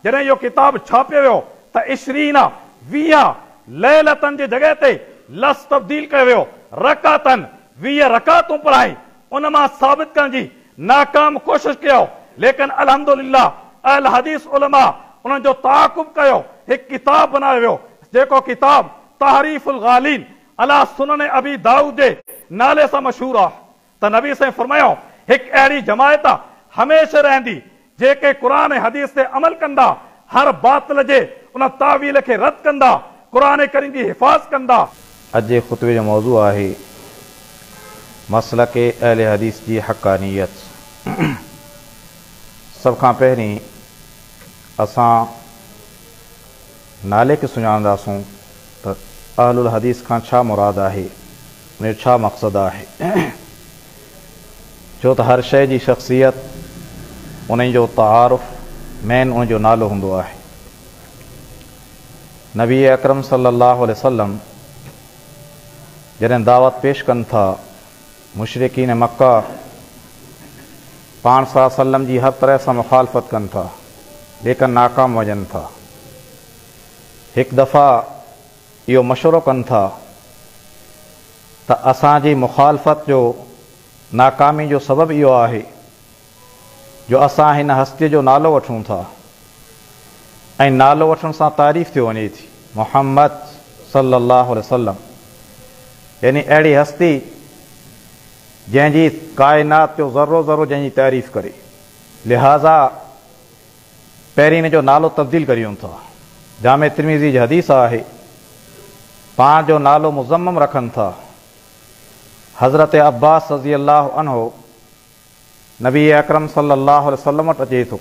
जॾहिं इहो किताब छापियो वियो त इशरीना 20 लैलतन जे जॻह ते लफ्ज़ तब्दील कयो वियो, रकातन 20 रकातूं पढ़ाई, उन मां साबित करण जी नाकाम कोशिश कयो, लेकिन अल्हम्दुलिल्लाह अहल हदीस उलमा उन्हनि जो ताकुब कयो, हिकु किताब बनायो वियो जेको किताब तहरीफुल गालीन अला सुनन अबी दाऊद जे नाले सां मशहूर आहे। त नबी साईं फरमायो हिकु अहिड़ी जमायत हमेशह रहंदी जेके कुरान ऐं हदीस ते अमल कंदा, हर बातिल जे उन तावील खे रद्द कंदा, कुरान करीम जी हिफाज़त कंदा। अॼु जे ख़ुतबे जो मौज़ू आहे मसलक अहल हदीस जी हक़ानियत। सभ खां पहिरीं असां नाले खे सुञाणंदासूं त अहलुल हदीस खां छा मुराद आहे, उनजो छा मक़सदु आहे। छो त हर शइ जी शख़्सियत उन जो तारुफ़ मेन उनजो नालो हूंदो आहे। नबी अकरम सल्लल्लाहु अलैहि वसल्लम जॾहिं दावत पेश कनि था, मुशरिकीन मक्का पाण सल्लल्लाहु अलैहि वसल्लम जी हर तरह सां मुखालफ़त कनि था, लेकिन नाकाम वञनि था। हिकु दफ़ा इहो मशवरो कनि था त असांजी मुखालफ़त जो नाकामी जो सबबु इहो आहे जो असां हिन हस्तीअ जो नालो वठूं था ऐं नालो वठण सां तारीफ़ थी वञे थी, मोहम्मद सल्लल्लाहु अलैहि वसल्लम, यानी अहिड़ी हस्ती जंहिंजी काइनात जो ज़र्रो ज़र्रो जंहिंजी तारीफ़ करे। लिहाज़ा पहिरीं हिन जो नालो तब्दील करियूं था। जामे तिर्मिज़ी जी हदीस आहे, पाण जो नालो मुज़म्मम रखनि था। हज़रत अब्बास रज़ी अल्लाह अन्हो नबी अकरम सल्लल्लाहु अलैहि वसल्लम वटि अचे थो,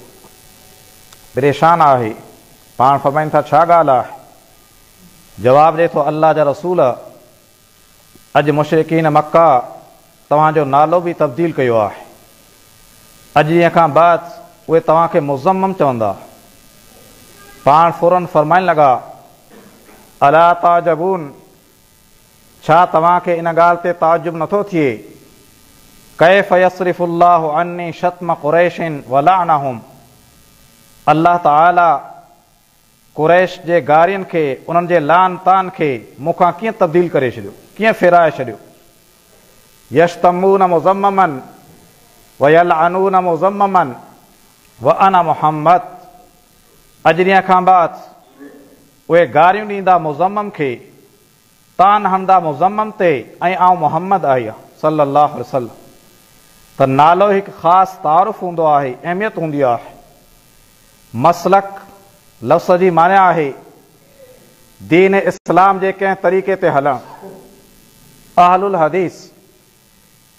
परेशान आहे। पाण फरमाइनि था छा ॻाल्हि आहे? जवाब ॾिए थो, अल्लाह जा रसूल, अॼु मुशरिकीन मक्का तव्हांजो नालो बि तब्दील कयो आहे, अॼु ॾींहं खां बाद उहे तव्हांखे मुज़म्मम चवंदा। पाण फ़ौरन फरमाइण लॻा, अला ताजबून, छा तव्हांखे इन ॻाल्हि ते ताजुब नथो थिए? कैफ यसरिफुल्लाहु अन्नी शत्म कुरैशिन व लअनहुम, अल्लाह ताला कुरैश जे गारियुनि खे, उन्हनि जे लान तान खे मूंखां कीअं तब्दील करे छॾियो, कीअं फेराए छॾियो। यश्तमून मुज़म्ममन व यलअनून मुज़म्ममन व अना मुहम्मद, अॼु ॾींहं खां बाद उहे गारियूं ॾींदा मुज़म्मम खे, तान हणंदा मुज़म्मम ते, ऐं आउं मोहम्मद आहियां सल्लल्लाहु अलैहि वसल्लम। त नालो हिकु ख़ासि तारुफ़ हूंदो आहे, अहमियत हूंदी आहे। मसलक लफ़्ज़ जी माना आहे दीन इस्लाम जे कंहिं तरीक़े ते हलणु। अहलुल हदीस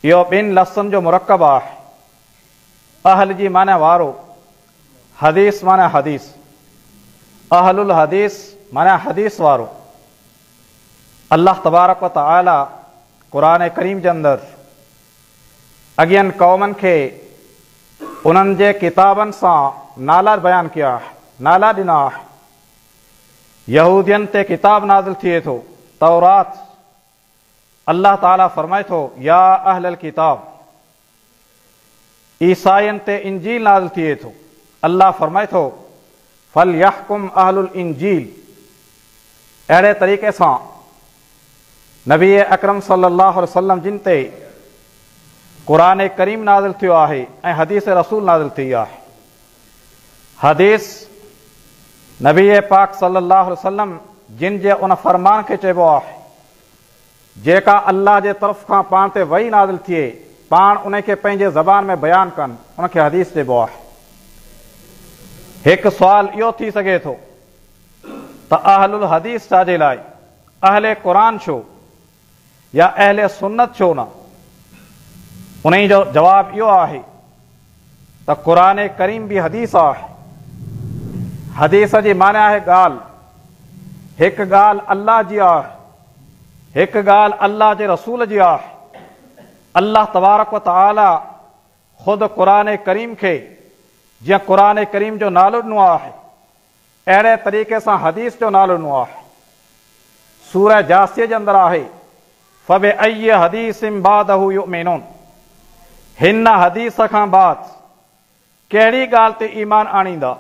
इहो ॿिनि लफ़्ज़नि जो मुरकब आहे। अहल जी माना वारो, हदीस माना हदीस, अहलुल हदीस माना हदीस वारो। अल्लाह तबारक व तआला कुरान करीम जे अंदरि अॻियनि क़ौमनि खे उन्हनि जे किताबनि सां नाला बयानु कया आहे, नाला ॾिना आहे। यहूदियनि ते किताब नाज़िल थिए थो तौरात, अल्लाह ताला फरमाए थो या अहलल किताब। ईसाइनि ते इंजील नाज़िल थिए थो, अल्लाह फरमाए थो फल यहकुम अहलुल इंजील। अहिड़े तरीक़े सां नबी अकरम सल्लल्लाहु अलैहि वसल्लम जिन ते कुरान करीम नाज़िल थियो आहे ऐं हदीस रसूल नाज़िल थी आहे। हदीस नबी पाक सल्लल्लाहु अलैहि वसल्लम जिन जे उन फरमान खे चइबो आहे जेका अल्लाह जे तरफ़ खां पाण ते वही नाज़िल थिए, पाण उनखे पंहिंजे ज़बान में बयानु कनि, उनखे हदीस चइबो आहे। हिकु सुवाल इहो थी सघे थो त अहलुल हदीस छाजे लाइ, अहले कुरान छो या अहले सुन्नत छो न? उन जो जवाबु इहो आहे त कुरान करीम बि हदीस आहे। हदीस जी माना आहे ॻाल्हि, हिकु ॻाल्हि अल्लाह जी आहे, हिकु ॻाल्हि अल्लाह जे रसूल जी आहे। अल्लाह तबारक व तआला ख़ुदि कुरान करीम खे जीअं कुरान करीम जो नालो ॾिनो आहे, अहिड़े तरीक़े सां हदीस जो नालो ॾिनो आहे। सूरह जासिया जे अंदरि आहे फबिअय्यि हदीसिन बादहु युमिनून, हिन हदीस खां बाद कहिड़ी ॻाल्हि ते ईमान आणींदा?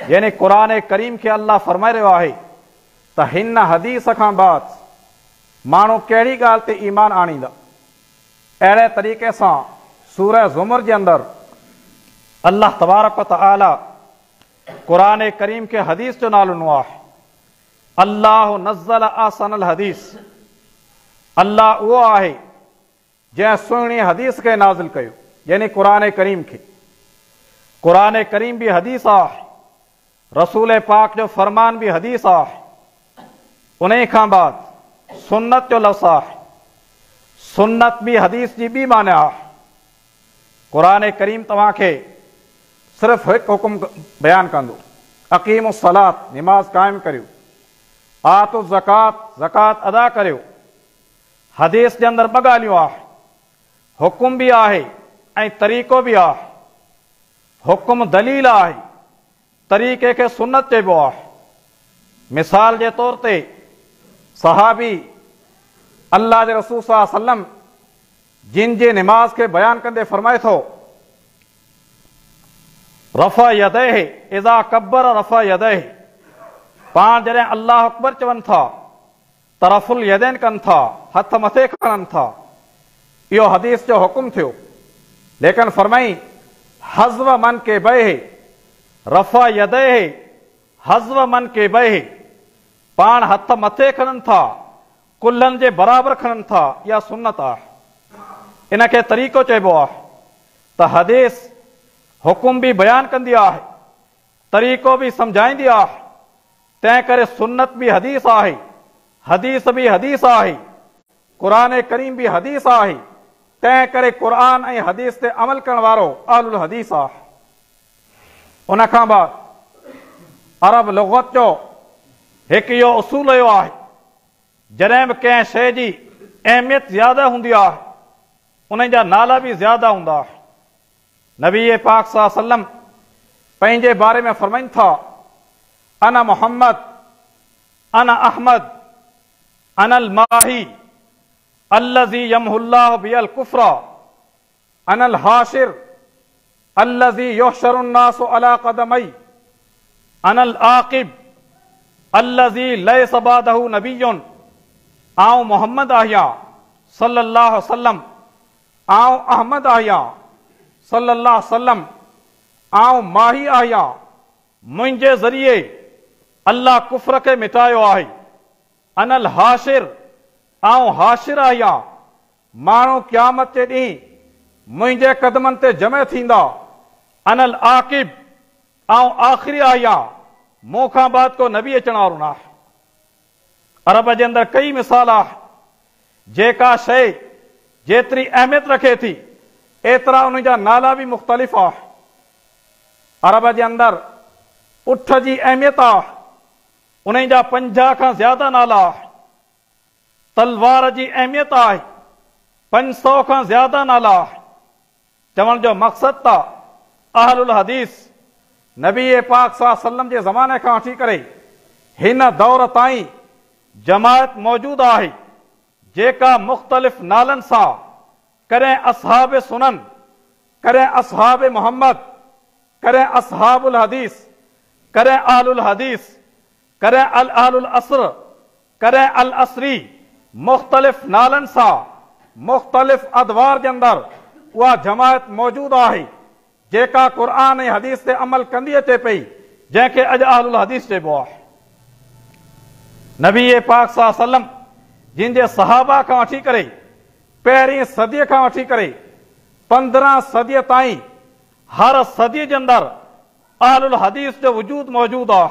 يعني قرآن ڪريم کي الله فرمائي رهيو آهي ته هن حديث کان بعد ماڻهو ڪهڙي ڳالهه تي ايمان آڻيندا؟ اهڙي طريقي سان سوره زمر جي اندر الله تبارڪ و تعالي قرآن ڪريم کي حديث جو نالو ڏنو آهي. الله نزل احسن الحديث، الله اهو آهي جنهن سهڻي حديث کي نازل ڪيو، يعني قرآن ڪريم کي. قرآن ڪريم به حديث آهي، رسول پاڪ جو فرمان به حديث آهي. انهي کان بعد سنت جو لفظ آهي. سنت به حديث جي ٻي معنيٰ آهي. قرآن ڪريم توهان کي صرف هڪ حڪم بيان ڪندو، اقيموا الصلاة، نماز قائم ڪريو، آتوا الزڪاة، زڪوات ادا ڪريو. حديث جي اندر ٻه ڳالهيون آهن، حڪم به آهي ۽ طريقو به آهي. حڪم دليل آهي، طريقي کي سنت چئبو آهي. مثال جي طور تي صحابي الله جي رسول صلي الله عليه وسلم جن جي نماز کي بيان ڪندي فرمائي ٿو، رفع يديه اذا ڪبر رفع يديه، پاڻ جڏهن الله اڪبر چون ٿا ته رفع اليدين ڪن ٿا، هٿ مٿي کڻن ٿا. اهو حديث جو حڪم ٿيو. ليڪن فرمائين، حذو منڪبيه، رفع يديه حذو منڪبيه، پاڻ هٿ مٿي کڻن ٿا، ڪلهن جي برابر کڻن ٿا، اها سنت آهي. ان کي طريقو چئبو آهي ته حديث حڪم به بيان ڪندي آهي، طريقو به سمجهائيندي آهي، تنهن ڪري سنت به حديث آهي، حديث به حديث آهي، قرآن ڪريم به حديث آهي، تنهن ڪري قرآن ۽ حديث تي عمل ڪرڻ وارو اهل الحديث آهي. ان کان بعد عرب لغت جو هڪ اهو اصول رهيو آهي، جڏهن به ڪنهن شيء جي اهميت زياده هوندي آهي، ان جا نالا به زياده هوندا آهن. نبي پاڪ صلي الله عليه وسلم پنهنجي باري ۾ فرمائن ٿا، انا محمد، انا احمد، انا الماحي الذي يمحو الله بي الڪفر، انا الحاشر الذي يحشر الناس علي قدمي، انا العاقب الذي ليس بعده نبي، آئون محمد آهيان صلي الله عليه وسلم، آئون احمد آهيان صلّي الله عليه وسلّم، آئون ماحي آهيان، منهنجي ذريعي الله ڪفر کي مٽايو آهي، انا الحاشر، آئون حاشر آهيان، ماڻهو قيامت جي ڏينهن منهنجي قدمن تي جمع ٿيندا، انا العاقب، آئون آخري آهيان، مون کان بعد ڪو نبي اچڻ وارو ناهي. عرب جي اندر ڪئي مثال آهن، جيڪا شيء جيتري اهميت رکي ٿي، ايترا ان جا نالا به مختلف آهن. عرب جي اندر اٺ جي اهميت آهي، ان جا 50 کان زياده نالا آهن. تلوار جي اهميت آهي، 500 کان زياده نالا آهن. چوڻ جو مقصد ته اهل الحديث نبي پاڪ صلي الله عليه وسلم جي زماني کان وٺي ڪري هن دور تائين جماعت موجود آهي جيڪا مختلف نالن سان ڪڏهن اصحاب سنن، ڪڏهن اصحاب محمد، ڪڏهن اصحاب الحديث، ڪڏهن اهل الحديث، ڪڏهن الاهل العصر، ڪڏهن العصري، مختلف نالن سان مختلف ادوار جي اندر اها جماعت موجود آهي جيڪا قرآن ۽ حديث تي عمل ڪندي اچي پئي جنهن کي اڄ اهل الحديث چئبو آهي. نبي پاڪ صلي الله عليه وسلم جن جي صحابه کان وٺي ڪري پهرين صديء کان وٺي ڪري 15 صديء تائين هر صديء جي اندر اهل الحديث جو وجود موجود آهي.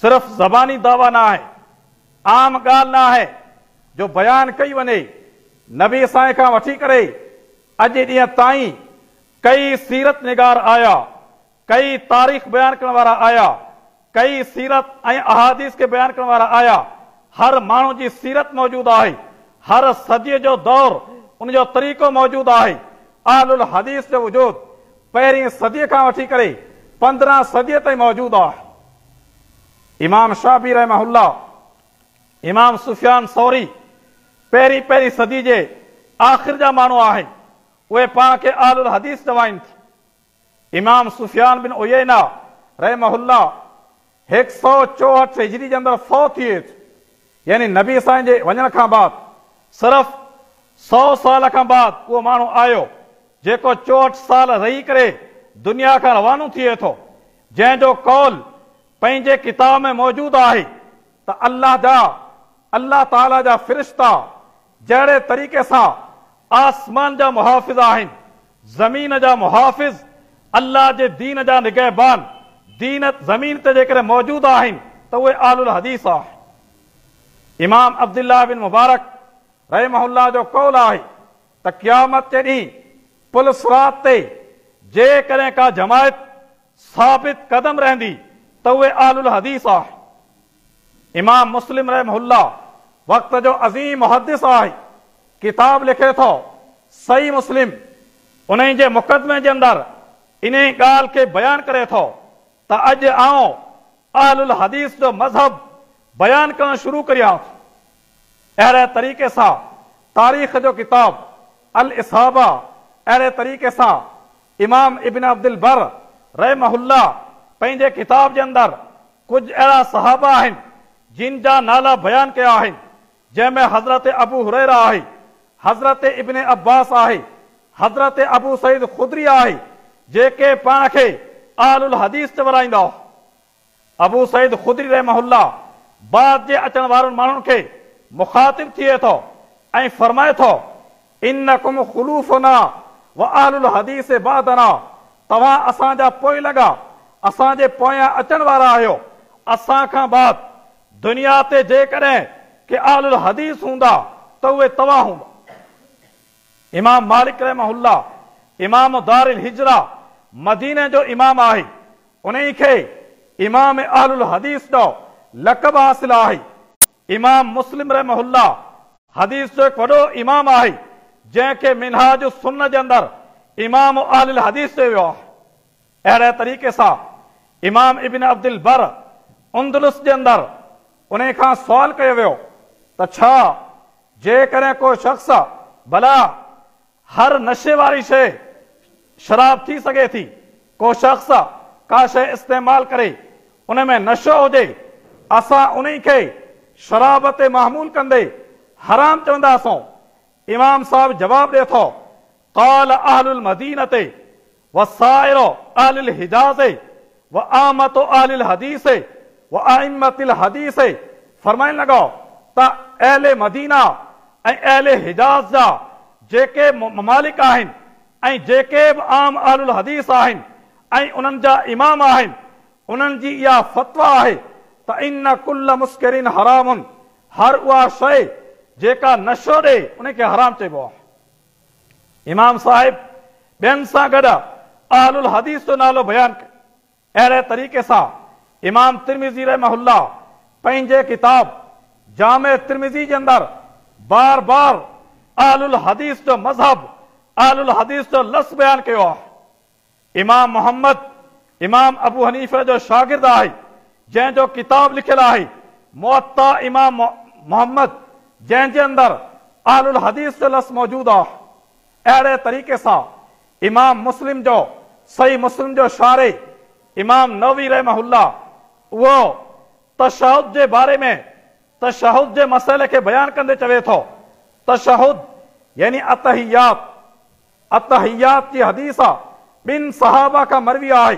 صرف زباني دعويٰ نه آهي، عام ڳالهه نه آهي جو بيان ڪئي وڃي. نبي سائين کان وٺي ڪري اڄ ڏينهن تائين ڪئي سيرت نگار آيا، ڪئي تاريخ بيان ڪرڻ وارا آيا، ڪئي سيرت ۽ احاديث کي بيان ڪرڻ وارا آيا، هر ماڻهو جي سيرت موجود آهي، هر صديء جو دور ان جو طريقو موجود آهي. اهل الحديث جو وجود پهرين صديء کان وٺي ڪري 15 صديء تائين موجود آهي. امام شعبي رحمه الله، امام سفيان ثوري پهرين پهرين صدي جي آخر جا ماڻهو آهن، اهي پاڻ کي اهل الحديث چوائين ٿا. امام سفيان بن عيينه रहमहुल्लाह 164 हिजरी जे अंदरि फौत थी वियो, यानी नबी साईं जे वञण खां बाद सिर्फ़ 100 साल खां बाद उहो माण्हू आयो जेको 64 साल रही करे दुनिया खां रवानो थिए थो, जंहिंजो कौल पंहिंजे किताब में मौजूदु आहे त अल्लाह ताला जा फ़रिश्ता जहिड़े तरीक़े सां आसमान जा मुहाफ़िज़ आहिनि, ज़मीन जा मुहाफ़िज़, अल्लाह जे दीन जा निगहबान, दीन ज़मीन ते जेकॾहिं मौजूदु आहिनि त उहे आलुल हदीस आहे। इमाम अब्दुल्ला बिन मुबारक रहमहुल्लाह जो कौल आहे त क़यामत जे ॾींहुं पुल सिरात ते जेकॾहिं का जमायत साबित कदम रहंदी त उहे आलुल हदीस आहे। इमाम मुस्लिम रहमहुल्लाह वक़्त जो अज़ीम मुहद्दिस आहे, किताब लिखे थो सही मुस्लिम, उन जे मुक़दमे जे अंदरि इन ॻाल्हि खे बयानु करे थो त अॼु आउं अहलुल हदीस जो मज़हब बयानु करणु शुरू करियां थो। अहिड़े तरीक़े सां तारीख़ जो किताब अल इसाबा, अहिड़े तरीक़े सां इमाम इब्न अब्दुल बर रहमहुल्लाह पंहिंजे किताब जे अंदरि कुझु अहिड़ा सहाबा आहिनि जिन जा नाला बयानु कया आहिनि, जंहिंमें हज़रत अबू हुरैरा आहे, हज़रत इब्न अब्बास आहे, हज़रत अबू सईद खुदरी आहे, जेके पाण खे आलुल हदीस चवराईंदा। अबू सईद खुदरी रहमहुल्लाह बाद जे अचण वारनि माण्हुनि खे मुखातिब थिए थो ऐं फरमाए थो, इन्नकुम खुलूफुना व अहलुल हदीस बादना, तव्हां असांजा पोइ लॻा, असांजे पोयां अचण वारा आहियो, असां खां बाद दुनिया ते जेकॾहिं के अहलुल हदीस हूंदा त उहे तव्हां हूंदा। इमाम मालिक रहमहुल्लाह इमाम दारुल हिजरा मदीने जो इमाम आहे, उन खे इमाम अहलुल हदीस जो लक़ब हासिल आहे। इमाम मुस्लिम रहमहुल्लाह हदीस जो हिकु वॾो इमाम आहे, जंहिंखे मिन्हाज सुन्न जे अंदरि इमाम अहलुल हदीस चयो वियो आहे। अहिड़े तरीक़े सां इमाम इब्न अब्दुल बर अंदलुस जे अंदरि उन खां सुवाल कयो वियो त छा जेकॾहिं को शख़्स भला हर नशे वारी शइ शराब थी सघे थी, को शख़्स का शइ इस्तेमालु करे उन में नशो हुजे, असां उन खे शराब ते महमूल कंदे हराम चवंदासूं? इमाम साहिब जवाब ॾिए थो, क़ाल अहलुल मदीनते व साइरो अहलुल हिजाज़ व आमत अहलुल हदीस व आइम्मतिल हदीस, फरमाइण लॻो त अहले मदीना ऐं अहले हिजाज़ जा जेके ममालिक आहिनि ऐं जेके बि आम अहलुल हदीस आहिनि ऐं उन्हनि जा इमाम आहिनि, उन्हनि जी इहा फतवा आहे त इन कुल मुस्किरिन हरामुन, हर उहा शइ जेका नशो ॾे उनखे हराम चइबो आहे। इमाम साहिब ॿियनि सां गॾु अहलुल हदीस जो नालो बयानु कयो। अहिड़े तरीक़े सां इमाम तिर्मिज़ी रहमहुल्लाह पंहिंजे किताब जामे तिर्मिज़ी जे अंदरि बार बार अहलुल हदीस जो मज़हब, अहलुल हदीस जो लफ़्ज़ बयानु कयो आहे। इमाम मोहम्मद इमाम अबू हनीफ़ा जो शागिर्द आहे, जंहिंजो किताब लिखियलु आहे मुअत्ता इमाम मोहम्मद, जंहिंजे अंदरि अहलुल हदीस जो लफ़्ज़ मौजूदु आहे। अहिड़े तरीक़े सां इमाम मुस्लिम जो सही मुस्लिम जो शारे इमाम नवी रहमहुल्लाह उहो तशहुद जे बारे में तशहुद जे मसइले खे बयानु कंदे चवे थो, तशहुद यानी अतहियात, अतहियात जी हदीस ॿिनि सहाबा खां मरवी आहे,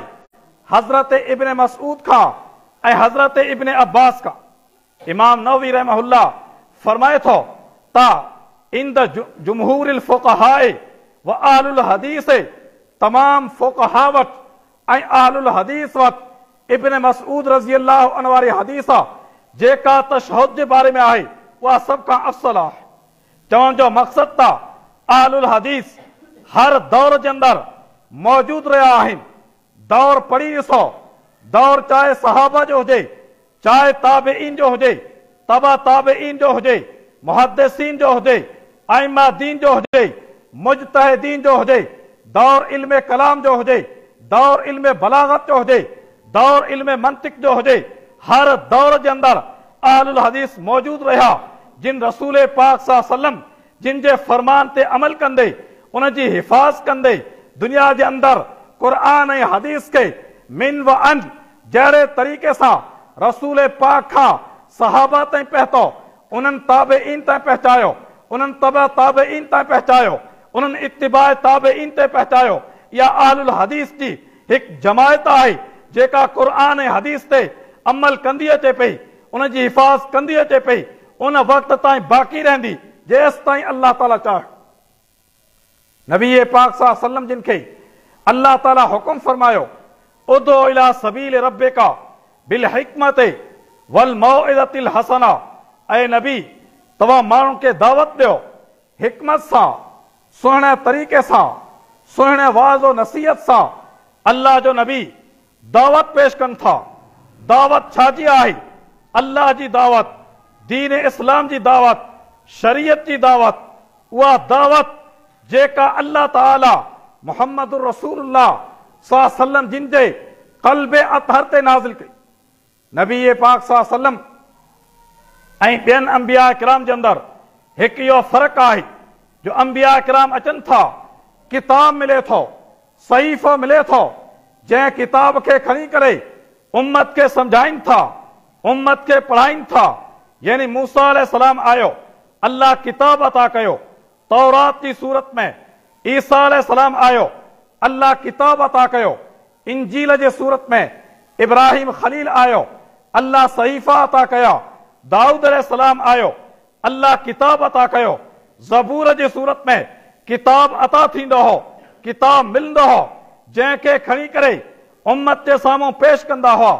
हज़रत इब्न मसूद खां ऐं हज़रत इब्न अब्बास खां। इमाम नवी रहमहुल्लाह फरमाए थो त इंद जुमहूरिल फुक़हाए व अहलुल हदीस, तमाम फुक़हा वटि ऐं अहलुल हदीस वटि इब्न मसूद रज़ी अल्लाह अन्हु वारी हदीस जेका तशहुद जे बारे में आहे उहा सभ खां अफ़ज़ल आहे। चवण जो मक़सदु त अहलुल हदीस हर दौर जे अंदरि मौजूदु रहिया आहिनि। दौर पढ़ी ॾिसो, दौर चाहे सहाबा जो हुजे, चाहे ताबेईन जो हुजे, तबा ताबेईन जो हुजे, मुहद्दिसीन जो हुजे, आइमा दीन जो हुजे, मुज्तहिदीन जो हुजे, दौर इल्म कलाम जो हुजे, दौर इल्म बलागत जो हुजे, दौर इल्म मंतिक जो हुजे, हर दौर जे अंदरि अहलुल हदीस मौजूदु रहिया, जिन रसूल पाक सल्लम जिन जे फरमान ते अमल कंदे उनजी हिफाज़ कंदे दुनिया जे अंदरि क़ुरान ऐं हदीस खे मिन व अन जहिड़े तरीक़े सां रसूल पाक खां सहाबा ताईं पहुतो, उन्हनि ताबेईन ताईं पहुचायो, उन्हनि तबा ताबेईन ताईं पहुचायो, उन्हनि इत्तिबा ताबेईन ते पहुचायो। इहा अहलुल हदीस जी हिकु जमायत आहे जेका क़ुरान ऐं हदीस ते अमल कंदी अचे पई, उनजी हिफाज़त कंदी अचे पई, उन वक़्त ताईं बाक़ी रहंदी जेसि ताईं अल्लाह ताला चाहे। नबी पाक सल्लल्लाहु अलैहि वसल्लम जिन खे अल्लाह ताला हुकुम फरमायो, उदु इला सबील रब्बिका बिल हिकमत वल मौइज़तिल हसना। ऐ नबी, तव्हां माण्हुनि खे दावत ॾियो हिकमत सां, सुहिणे तरीक़े सां, सुहिणे वाज़ नसीहत सां। अल्लाह जो नबी दावत पेश कनि था। दावत छा जी आहे? अल्लाह जी दावत, दीन इस्लाम जी दावत, शरीयत जी दावत। उहा दावत जेका अल्लाह ताला मोहम्मद रसूलुल्लाह सल्लल्लाहु अलैहि वसल्लम जिन जे क़ल्ब अतहर ते नाज़िल कई। नबी पाक सल्लल्लाहु अलैहि वसल्लम ऐं ॿियनि अंबिया किराम जे अंदरि हिकु इहो फ़र्क़ु आहे जो अंबिया किराम अचनि था, किताब मिले थो, सहीफ़ो मिले थो, जंहिं किताब खे खणी करे उम्मत खे सम्झाइनि था, उम्मत खे पढ़ाइनि था। यानी मूसा अलैहिस्सलाम आयो, अल्लाह किताब अता कयो तौरात जी सूरत में। ईसा अलैहिस्सलाम आयो, अल्लाह किताब अता कयो इंजील जे सूरत में। इब्राहिम खलील आयो, अल्लाह सहीफ़ा अता कया। दाऊद अलैहिस्सलाम आयो, अल्लाह किताब अता कयो ज़बूर जे सूरत में। किताब अता थींदो हो, किताब मिलंदो हो, जंहिंखे खणी करे उम्मत जे साम्हूं पेश कंदा हुआ।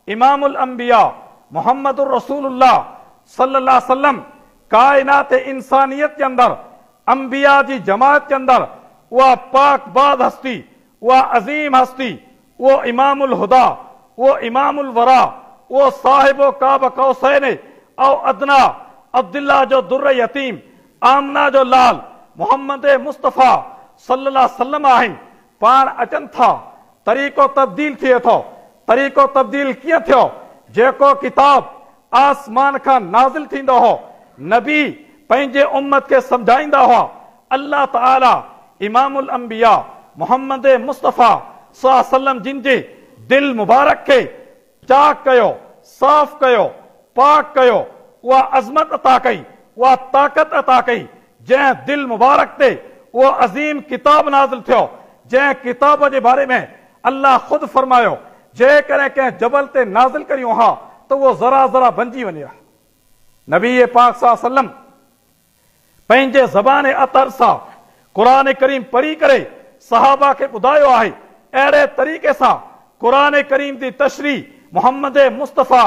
इमामुल अंबिया मोहम्मद रसूलुल्लाह सल्लल्लाहु अलैहि वसल्लम कायनात इंसानियत के अंदर, अंबिया जी जमात के अंदर उहा पाक बाद हस्ती, उहा अजीम हस्ती, वो इमामुल हुदा, वो इमामुल वरा, वो साहिब काब कौसैन औ अदना, अब्दुल्ला जो दुर्र यतीम, आमना जो लाल, मोहम्मद मुस्तफ़ा सल्लल्लाहु अलैहि वसल्लम आहिनि। पाण अचनि था, तरीक़ो तब्दील थिए थो। तरीक़ो तब्दील कीअं थियो? जेको किताब आसमान खां नाज़िल थींदो हो, नबी पंहिंजे उम्मत खे सम्झाईंदा हुआ। अल्लाह ताला इमामुल अंबिया मोहम्मद मुस्तफ़ा सल्लल्लाहु अलैहि वसल्लम जिन जे दिल मुबारक खे चाक कयो, साफ़ कयो, पाक कयो, उहा अज़मत अता कई, उहा ताक़त अता कई, जंहिं दिल मुबारक ते उहो अज़ीम किताब नाज़िल थियो, जंहिं किताब जे बारे में अल्लाह ख़ुदि फरमायो, जेकॾहिं कंहिं जबल ते नाज़िल करियूं हा त उहो ज़रा ज़रा बणिजी वञे हा। नबी पाक सल्लल्लाहु अलैहि वसल्लम पंहिंजे ज़बान अतर सां क़ुरान करीम पढ़ी करे सहाबा खे ॿुधायो आहे। अहिड़े तरीक़े सां क़ुरान करीम जी तशरीह मोहम्मद मुस्तफ़ा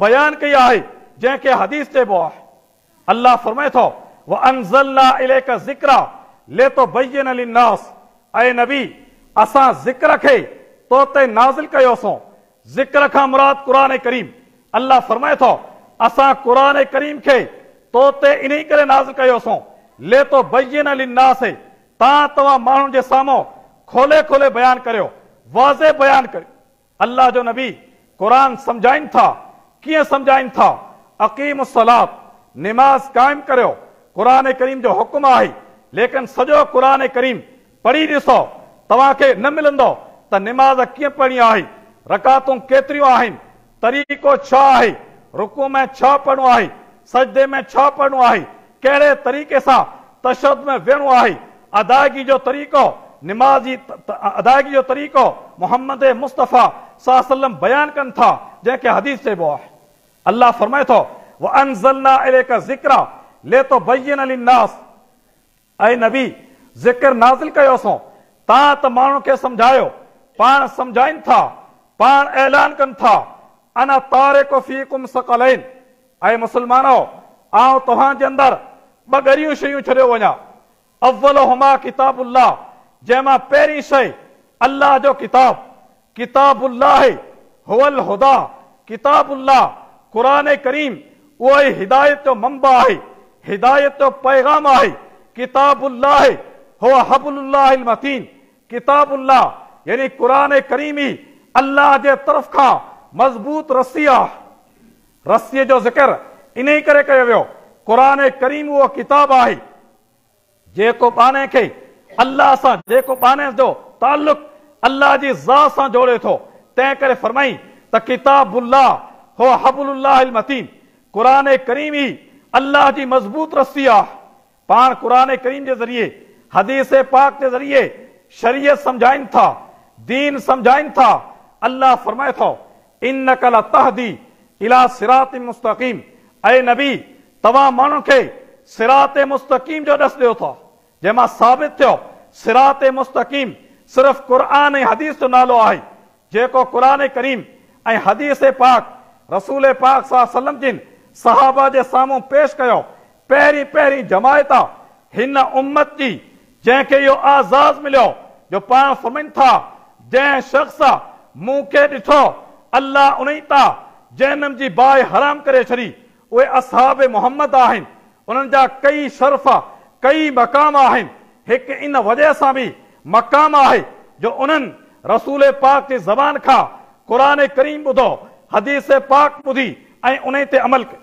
बयान कई आहे, जंहिंखे हदीस चइबो आहे। अल्लाह फरमाए थो, व अनज़लना इलैका ज़िक्रा लितुबय्यिन लिन्नास। ऐ नबी, असां ज़िक्र खे तो ते नाज़िल कयोसीं। ज़िक्र खां मुराद क़ुरान करीम। अल्लाह फरमाए थो, असां क़ुरान करीम खे तो ते इन करे नाज़िल कयोसीं लितुबय्यिन लिन्नास, तां तव्हां माण्हुनि जे साम्हूं खोले खोले बयान करियो, वाज़े बयान करियो। अल्लाह जो नबी क़ुरान सम्झाइनि था। कीअं सम्झाइनि था? अक़ीमुस्सलात, निमाज़ क़ाइम करियो, क़ुरान करीम जो हुकुम आहे। लेकिन सॼो क़ुरान करीम पढ़ी ॾिसो, तव्हांखे न मिलंदो त निमाज़ कीअं पढ़णी आहे, रकातूं केतिरियूं आहिनि, तरीक़ो छा आहे, रुकू में छा पढ़णो आहे, सजदे में छा पढ़णो आहे, कहिड़े तरीक़े सां तशद में वेहणो आहे, अदायगी जो तरीक़ो, निमाज़ जी अदायगी जो तरीक़ो मोहम्मद मुस्तफ़ा सल्लल्लाहु अलैहि वसल्लम बयान कनि था, जंहिंखे हदीस चइबो आहे। अल्लाह फरमाए थो, व अनज़लना इलैका ज़िक्रा लितुबय्यिन लिन्नास। ऐ नबी, ज़िक्र नाज़िल कयोसीं तां त माण्हुनि खे सम्झायो। पाण सम्झाइनि था, पाण ऐलान कनि था, अना तारिकु फीकुम सकलैन। ऐ मुसलमानो, आउं तव्हांजे अंदरि ॿ ॻरियूं शयूं छॾियो वञा। अव्वलुहुमा किताबुल्लाह, जंहिं मां पहिरीं शइ अल्लाह जो किताब, किताबुल्लाह हुवल हुदा, किताबुल्लाह क़ुरान करीम उहो ई हिदायत जो मंबा आहे, हिदायत जो पैगाम आहे। किताबुल्लाह हुव हबलुल्लाहिल मतीन, किताबुल्लाह यानी क़ुरान करीम ई अल्लाह जे तरफ़ खां मज़बूत रस्सी आहे। रस्सीअ जो ज़िक्र इन ई करे कयो वियो। क़ुरान करीम उहो किताब आहे जेको ॿाने खे अल्लाह सां, जेको ॿाने जो ताल्लुक अल्लाह जी ज़ात सां जोड़े थो। तंहिं करे फरमाई त किताबुल्लाह हो हबलुल्लाह मतीन, क़ुर करीम ई अल्लाह जी मज़बूत रस्सी आहे। पाण क़ुर करीम जे ज़रिए, हदीस पाक जे ज़रिए शरीयत सम्झाइनि था, दीन सम्झाइनि था। अल्लाह फरमाए थो इन्नक लतहदी इला सिरात मुस्तक़ीम, ऐ नबी तव्हां माण्हुनि खे सिरात मुस्तक़ीम जो ॾस ॾियो था, जंहिं मां साबित थियो सिरात मुस्तक़ीम सिर्फ़ क़ुर ऐं हदीस जो नालो आहे, जेको क़ुर करीम ऐं हदीस पाक रसूल पाक सल्लम जिन सहाबा जे साम्हूं पेश कयो। पहिरीं पहिरीं जमायत आहे हिन उम्मत जी जंहिंखे इहो आज़ाज़ मिलियो जो पाण फरमाइनि था जंहिं शख़्स मूंखे ॾिठो अल्लाह उन तां जहनम जी बाहि हराम करे छॾी। उहे असहाब मोहम्मद आहिनि, उन्हनि जा कई शर्फ़ कई मक़ाम आहिनि। हिकु इन वजह सां बि मक़ाम आहे जो उन्हनि रसूल पाक जी ज़बान खां क़ुर करीम ॿुधो, हदीस पाक ॿुधी ऐं उन ते अमल कयो।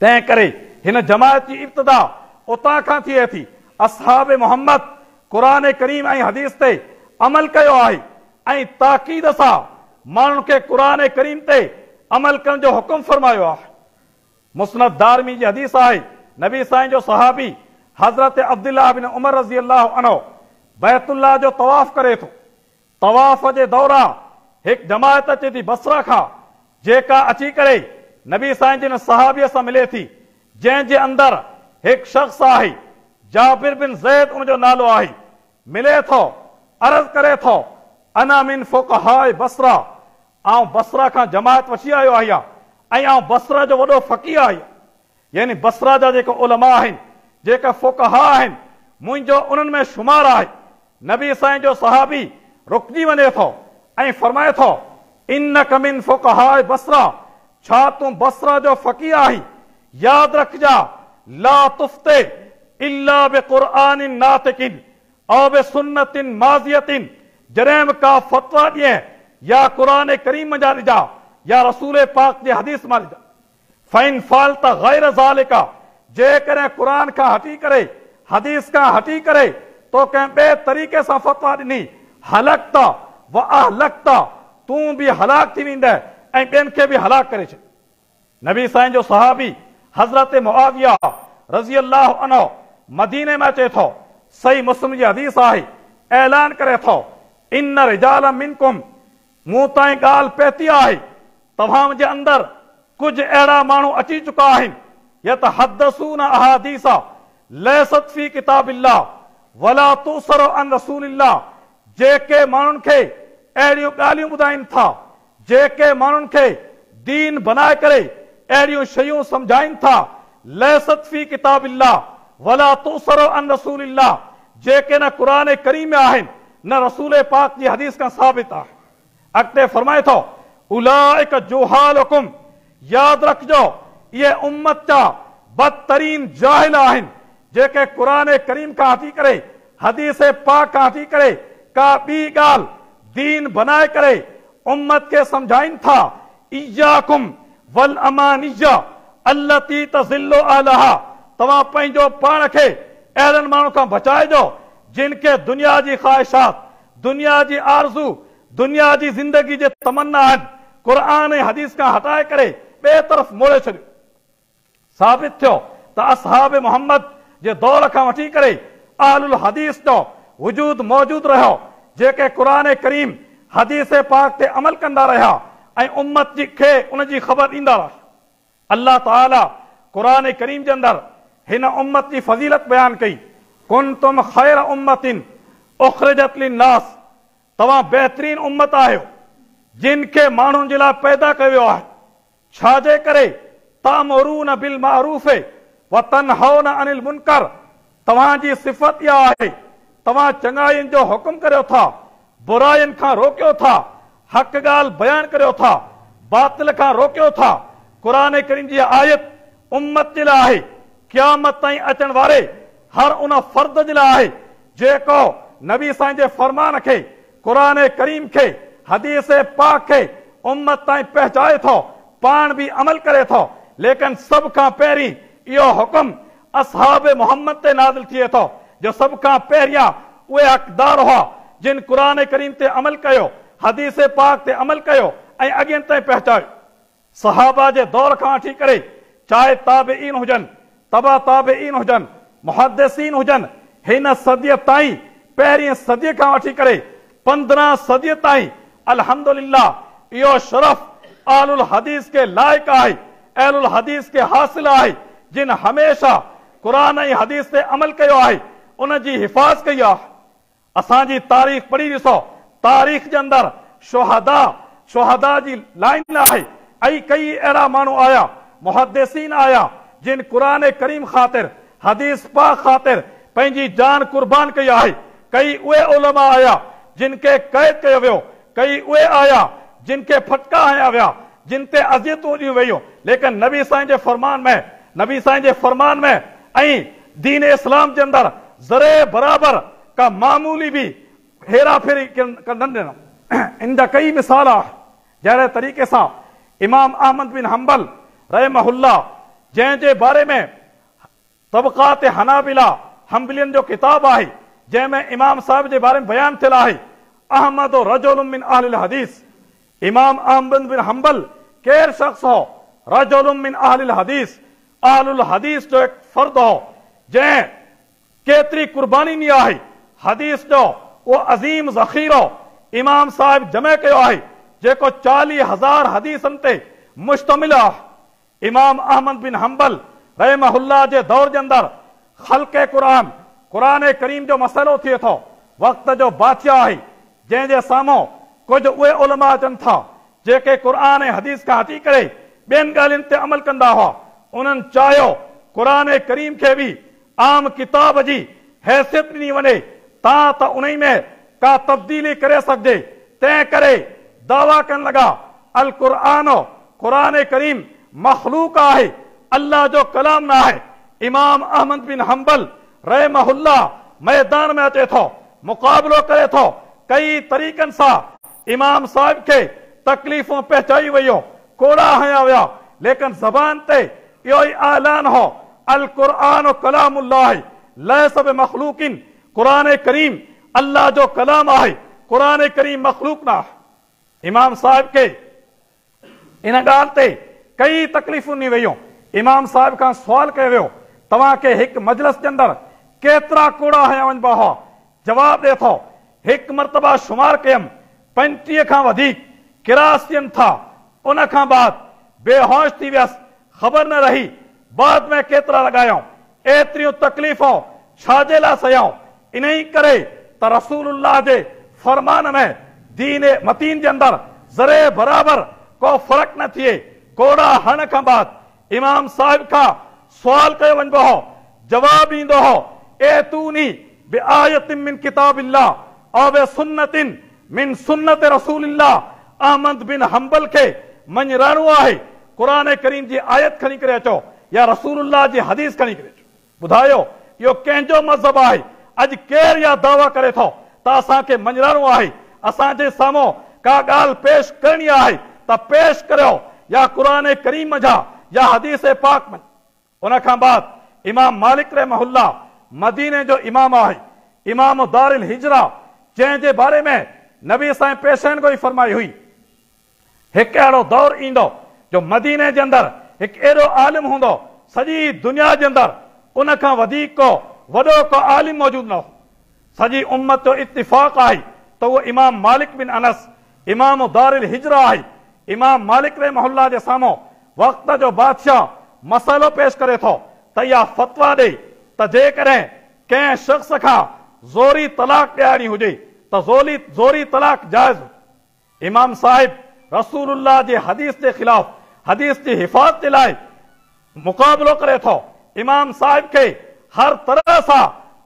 तंहिं करे हिन जमायत जी इब्तिदा उतां खां थिए थी। असहाब मोहम्मद क़ुर करीम ऐं हदीस ते अमल कयो आहे ऐं ताक़ीद सां माण्हुनि खे क़ुर करीम ते अमल करण जो हुकुम फरमायो आहे। मुस्नद दारमी जी हदीस आहे, नबी साईं जो सहाबी हज़रत अब्दुल्ला बिन उमर रज़ी अल्लाह अन्हु बैतुल्लाह जो तवाफ़ करे थो। तवाफ़ जे दौरान हिकु जमायत अचे थी बसरा खां, जेका अची करे नबी साईं जिन सहाबीअ सां मिले थी, जंहिंजे अंदरि हिकु शख़्स आहे जाबिर बिन ज़ैद उनजो नालो आहे। मिले थो, अर्ज़ करे थो अना मिन फुक़हाए बसरा, आउं बसरा खां जमायत वठी आयो आहियां ऐं आउं बसरा जो वॾो फ़क़ीह आहियां। यानी बसरा जा जेके उलमा आहिनि, जेका फुक़हा आहिनि, मुंहिंजो उन्हनि में शुमार आहे। नबी साईं जो सहाबी रुकिजी वञे थो ऐं फरमाए थो इन्नक मिन फुक़हाए बसरा, छा तूं बसरा जो फ़क़ीह आहीं? यादि रखिजां ला तुफ्ते इल्ला बिक़ुरआनिन नातिकिन औ बिसुन्नतिन माज़ियतिन, जॾहिं बि का फतवा ॾिए या क़ुर करीम मंझां ॾिजां या रसूल पाक जे हदीस मां ॾिजां। फ़ैन फ़ालत ग़ैर ज़ालिका, जेकॾहिं क़ुर खां हटी करे हदीस खां हटी करे तो कंहिं ॿिए तरीक़े सां फतवा ॾिनी, हलकता व अहलकता, तूं बि हलाक थी वेंदे ऐं ॿियनि खे बि हलाक करे छॾ। नबी साईं जो सहाबी हज़रत मुआविया रज़ी अल्लाह अन्हु मदीने में अचे थो, सही मुस्लिम जी हदीस आहे, ऐलान करे थो इन रिजाल मिनकुम, मूं ताईं ॻाल्हि पहुती आहे तव्हां जे अंदरि कुझु अहिड़ा माण्हू अची चुका आहिनि यतहद्दसून अहादीस लैसत फी किताबिल्लाह वला तुसर अन रसूलिल्लाह, जेके माण्हुनि खे अहिड़ियूं ॻाल्हियूं ॿुधाइनि था, जेके माण्हुनि खे दीन बनाए करे अहिड़ियूं शयूं सम्झाइनि था, लैसत फी किताबिल्लाह वला तुसर अन रसूलिल्लाह, जेके न क़ुर करीम में आहिनि न रसूल पाक जी हदीस खां साबित आहे। अॻिते फरमाए थो उलाइक जुहालुकुम, यादि रखिजो इहे उम्मत जा बदतरीन जाहिल आहिनि जेके क़ुर करीम खां हटी करे हदीस पाक खां हटी करे का ॿी ॻाल्हि दीन बनाए करे उम्मत खे सम्झाइनि था। इय्याकुम वल अमानिया अल्लती तज़िल्लु अहलहा, तव्हां पंहिंजो पाण खे अहिड़नि माण्हुनि खां बचाइजो जिन खे दुनिया जी ख़्वाहिशात, दुनिया जी आरज़ू, दुनिया जी ज़िंदगी जे तमन्ना आहिनि, क़ुर ऐं हदीस खां हटाए करे ॿिए तरफ़ मोड़े छॾियो। साबित थियो त असहाब मोहम्मद जे दौर खां वठी करे अहलुल हदीस जो वजूद मौजूद रहियो, जेके क़ुर करीम हदीस पाक ते अमल कंदा रहिया ऐं उम्मत जी खे उनजी ख़बर ॾींदा रहिया। अल्लाह ताला क़ुर करीम जे अंदरि हिन उम्मत जी फ़ज़ीलत बयानु कई, कुंतुम ख़ैर उम्मतिन उख़रिजत लिन्नास, तव्हां बहितरीन उम्मत आहियो जिन खे माण्हुनि जे लाइ पैदा कयो वियो आहे। छाजे करे? तामुरून बिल मारूफ व तनहौन अनिल मुनकर, तव्हांजी सिफ़त इहा आहे तव्हां चङाइनि जो हुकुम करियो था, बुराइनि खां रोकियो था, हक़ ॻाल्हि बयानु करियो था, बातिल खां रोकियो था। क़ुर करीम जी आयत उम्मत जे लाइ आहे, क़यामत ताईं अचण वारे हर उन फ़र्द जे लाइ आहे जेको नबी साईं जे फरमान खे, क़ुर करीम खे, हदीस पाक खे उम्मत ताईं पहुचाए थो, पाण बि अमल करे थो। लेकिन सभ खां पहिरीं इहो हुकुम असहाब मोहम्मद ते नाज़िल थिए थो, जो सभ खां पहिरियां उहे हक़दार हुआ जिन क़ुर करीम ते अमल कयो, हदीस पाक ते अमल कयो ऐं अॻियनि ताईं पहुचायो। सहाबा जे दौर खां वठी करे चाहे ताबेईन हुजनि, तबा ताबेईन हुजनि, मुहद्दिसीन हुजनि, हिन सदीअ ताईं, पहिरीं सदीअ खां वठी करे 15 सदीअ ताईं अल्हम्दुलिल्लाह इहो शरफ़ आलुल हदीस खे लाइक़ आहे, अहलुल हदीस खे हासिल आहे, जिन हमेशह क़ुरान ऐं हदीस ते अमल कयो आहे, उन जी हिफाज़ कई आहे। असांजी तारीख़ पढ़ी ॾिसो, तारीख़ जे अंदरि शुहदा शुहदा जी लाइन आहे ऐं कई अहिड़ा माण्हू आया, मुहद्दिसीन आया, जिन क़ुरान करीम ख़ातिर, हदीस पाक ख़ातिर पंहिंजी जान कुर्बान कई आहे। कई उहे उलमा आया जिन खे क़ैद कयो वियो, कई उहे आया जिन खे फटका हया विया, जिन ते अज़ियतूं ॾियूं वयूं, लेकिन नबी साईं जे फरमान में, नबी साईं जे फरमान में ऐं दीन इस्लाम जे अंदरि ज़रे बराबरि का मामूली बि हेरा फेरी न ॾिनो। इन जा कई मिसाल आहे। जहिड़े तरीक़े सां इमाम अहमद बिन हम्बल रहमहुल्लाह, जंहिंजे बारे में तबक़ात हनाबिला हम्बलियनि जो किताब आहे, जंहिंमें इमाम साहिब जे बारे में बयान थियल आहे, अहमद रजुल मिन अहलिल हदीस, इमाम अहमद बिन हम्बल केरु शख़्स हो? रजुल मिन अहलिल हदीस, अहलुल हदीस जो हिकु फ़र्द हो, जंहिं केतिरी कुर्बानी ॾिनी आहे, हदीस जो उहो अज़ीम ज़ख़ीरो इमाम साहिब जमे कयो आहे, जेको 40,000 हदीसनि ते मुश्तमिल आहे। इमाम अहमद बिन हम्बल रहमहुल्लाह जे दौर जे अंदरि ख़ल्क़ क़ुरान, क़ुरान करीम जो मसइलो थिए थो, वक़्त जो बादशाह आहे, जंहिंजे साम्हूं कुझु उहे उलमा अचनि था जेके क़ुरान ऐं हदीस खां हटी करे ॿियनि ॻाल्हियुनि ते अमल कंदा हुआ। उन्हनि चाहियो क़ुरान करीम खे बि आम किताब जी हैसियत ॾिनी वञे, तां त उन में का तब्दीली करे सघिजे। तंहिं करे दावा करण लॻा, अल क़ुरान, क़ुरान करीम मख़लूक आहे, अल्लाह जो कलाम न आहे। इमाम अहमद बिन हम्बल रहमहुल्लाह मैदान में अचे थो, मुक़ाबिलो करे थो, कई तरीक़नि सां इमाम साहिब खे तकलीफ़ूं पहुचाई वयूं, कोड़ा हया विया, लेकिन ज़बान ते इहो ई ऐलान हो, अल क़ुरान कलामुल्लाह लैस बिमख़लूकिन, क़ुरान करीम अल्लाह जो कलाम आहे, क़ुरान करीम मख़लूक न आहे। इमाम साहिब खे इन ॻाल्हि ते कई तकलीफ़ूं ॾिनी वयूं। इमाम साहिब खां सुवाल कयो वियो, तव्हांखे हिकु मजलिस जे अंदरि केतिरा कोड़ा हया वञिबा हुआ? जवाब ॾिए थो, हिकु मर्तबा शुमार कयमि, 35 खां वधीक किरास थियनि था, उन खां बाद बेहोश थी वियसि, ख़बर न रही बाद में केतिरा लॻायऊं, एतिरियूं तकलीफ़ूं छाजे लाइ सहियऊं? इन ई करे त रसूलुल्लाह जे फरमान में दीन मतीन जे अंदरि ज़रे बराबरि को फ़र्क़ु न थिए। कोड़ा हणण खां बाद इमाम साहिब खां सुवाल कयो वञिबो हो, जवाब ईंदो हो, एतूनी बिआयतिन मिन किताबिल्लाह औ बिसुन्नतिन मिन सुन्नत रसूलिल्लाह। अहमद बिन हम्बल खे मञराइणो आहे, क़ुरान करीम जी आयत खणी करे अचो या रसूलुल्लाह जी हदीस खणी करे अचो। ॿुधायो इहो कंहिंजो मज़हब आहे? अॼु केरु इहा दावा करे थो त असांखे मञराइणो आहे, असांजे साम्हूं का ॻाल्हि पेश करणी आहे त पेश करियो, या क़ुरान करीम मंझां या हदीस पाक में। उन खां बाद इमाम मालिक रहमहुल्लाह मदीने जो इमाम आहे, इमाम दारुल हिजरा, जंहिंजे बारे में नबी साईं पेशन गोई फरमाई हुई, हिकु अहिड़ो दौर ईंदो जो मदीने जे अंदरि हिकु अहिड़ो आलिम हूंदो, सॼी दुनिया जे अंदरि उन खां वधीक को वॾो को आलिम मौजूदु न हो। सॼी उम्मत जो इत्तिफ़ाक़ आहे त उहो इमाम मालिक बिन अनस इमाम दारुल हिजरा आहे। इमाम मालिक रहमहुल्लाह जे साम्हूं वक़्त जो बादशाह मसइलो पेश करे थो त इहा फतवा ॾे त जेकॾहिं कंहिं शख़्स खां ज़ोरी तलाक ॾियारणी हुजे त ज़ोरी तलाक जाइज़। इमाम साहिब रसूलुल्लाह जे हदीस जे ख़िलाफ़ हदीस जी हिफाज़त जे लाइ मुक़ाबिलो करे थो। इमाम साहिब खे हर तरह सां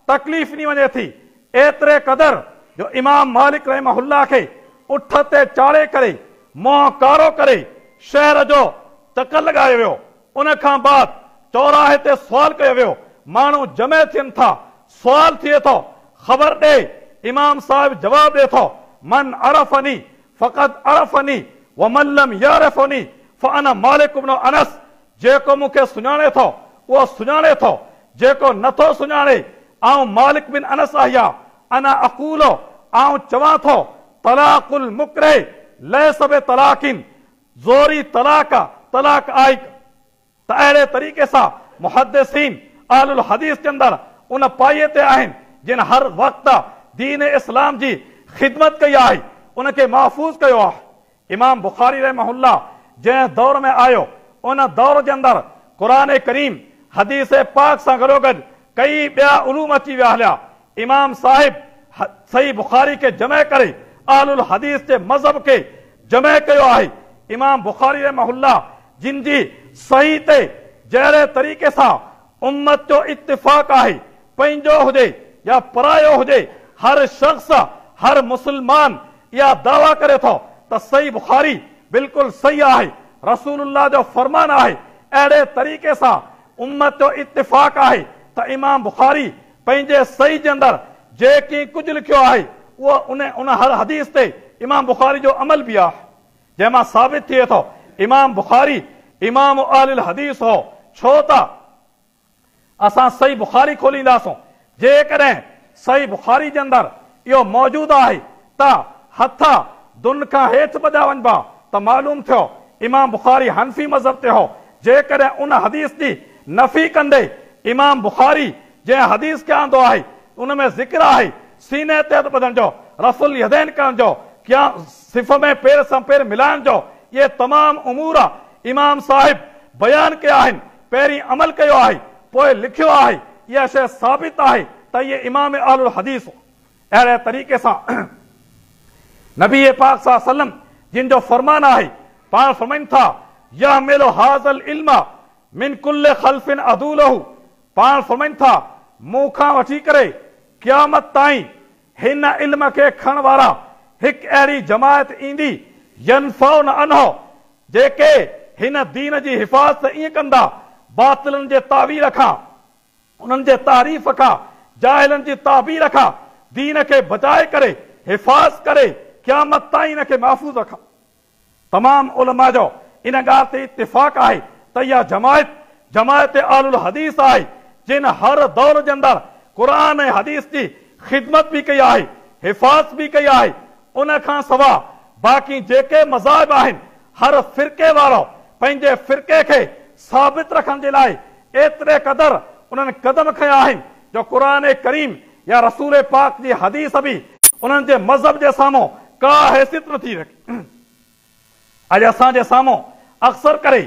तकलीफ़ ॾिनी वञे थी, एतिरे क़दर जो इमाम मालिक रहमहुल्लाह खे उठ ते चाढ़े करे मुंहुं कारो करे शहर जो चक्कर लॻायो वियो। उन खां बाद चौराहे ते सुवाल कयो वियो, माण्हू जमे थियनि था, सुवाल थिए थो, ख़बर ॾे। इमाम साहिब जवाब ॾिए थो, मन अरफनी फ़क़द अरफनी व मन लम यारफनी फ़अना मालिक इब्न अनस। जेको मूंखे सुञाणे थो उहो सुञाणे थो, जेको नथो सुञाणे आउं मालिक बिन अनस आहियां। अना अक़ूलो, आउं चवां थो, तलाकुल मुकरे, ليس بطلاق ज़ोरी तलाक तलाक आई। त अहिड़े तरीक़े सां मुहद्दिसीन अहलुल हदीस जे अंदरि उन पाए ते आहिनि जिन हर वक़्तु दीन इस्लाम जी ख़िदमत कई आहे, उनखे महफ़ूज़ कयो आहे। इमाम बुखारी रहमहुल्लाह जंहिं दौर में आयो उन दौर जे अंदरि क़ुरान करीम हदीस पाक सां गॾोगॾु कई ॿिया उलूम अची विया हलिया। इमाम साहिब सही बुखारी खे जमे करे अहलुल हदीस जे मज़हब खे जमे कयो आहे। इमाम बुखारी रहमहुल्लाह जिन जी सही ते जहिड़े तरीक़े सां उम्मत जो इत्तिफ़ाक़ आहे, पंहिंजो हुजे या परायो हुजे, हर शख़्स हर मुसलमान इहा दावा करे थो त सही बुखारी बिल्कुलु सही आहे, रसूलुल्लाह जो फरमान आहे। अहिड़े तरीक़े सां उम्मत जो इत्तिफ़ाक़ आहे त इमाम बुखारी पंहिंजे सही जे अंदरि जेकी कुझु लिखियो आहे उहो उन उन हर हदीस ते इमाम बुखारी जो अमल बि आहे, जंहिं मां साबित थिए थो इमाम बुखारी इमाम अहलुल हदीस हो। छो त असां सही बुखारी खोलींदासूं, जेकॾहिं सही बुखारी जे अंदरि इहो मौजूदु आहे त हथ दुन खां हेठि ॿधा वञिबा त मालूम थियो इमाम बुखारी हनफी मज़हब ते हो। जेकॾहिं उन हदीस जी नफ़ी कंदे इमाम बुखारी जंहिं हदीस खे आंदो आहे उन में ज़िक्र आहे सीने ते हथ ॿधण जो, रफ़ुल यदैन करण जो, क्या सिफ़ में पेर सां पेर मिलाइण जो, इहे तमामु उमूर इमाम साहिब बयान कया आहिनि। पहिरीं अमल कयो आहे पोइ लिखियो आहे, इहा शइ साबित आहे त इहे इमाम अहलुल हदीस। अहिड़े तरीक़े सां नबी पाक सल्लम जिन जो फरमान आहे, पाण फरमाइनि था यहमिलु हाज़ल इल्म मिन कुल्ल ख़ल्फ़िन अदूलहु। पाण फरमाइनि था मूं खां वठी करे क़यामत ताईं हिन इल्म खे खणण वारा हिकु अहिड़ी जमायत ईंदी यनफ़ौन अन्हो, जेके हिन दीन जी हिफाज़त ईअं कंदा बातिलनि जे तावीर खां, उन्हनि जे तारीफ़ खां, जाहिलनि जी ताबीर खां दीन खे बचाए करे हिफाज़त करे क़यामत ताईं हिन खे महफ़ूज़ रखां। तमामु उलमा जो इन ॻाल्हि ते इत्तिफ़ाक़ आहे त इहा जमायत जमायत अहलुल हदीस आहे जिन हर दौर जे अंदरि क़ुरान ऐं हदीस जी ख़िदमत बि कई आहे, हिफाज़त बि कई आहे। उन खां सवाइ बाक़ी जेके मज़ाहिब आहिनि हर फ़िरके वारो पंहिंजे फ़िरके खे साबित रखण जे लाइ एतिरे क़दर उन्हनि कदम खयां आहिनि जो क़ुरान करीम या रसूल पाक जी हदीस बि उन्हनि जे मज़हब जे साम्हूं का हैसियत नथी रखे। अॼु असांजे साम्हूं अक्सर करे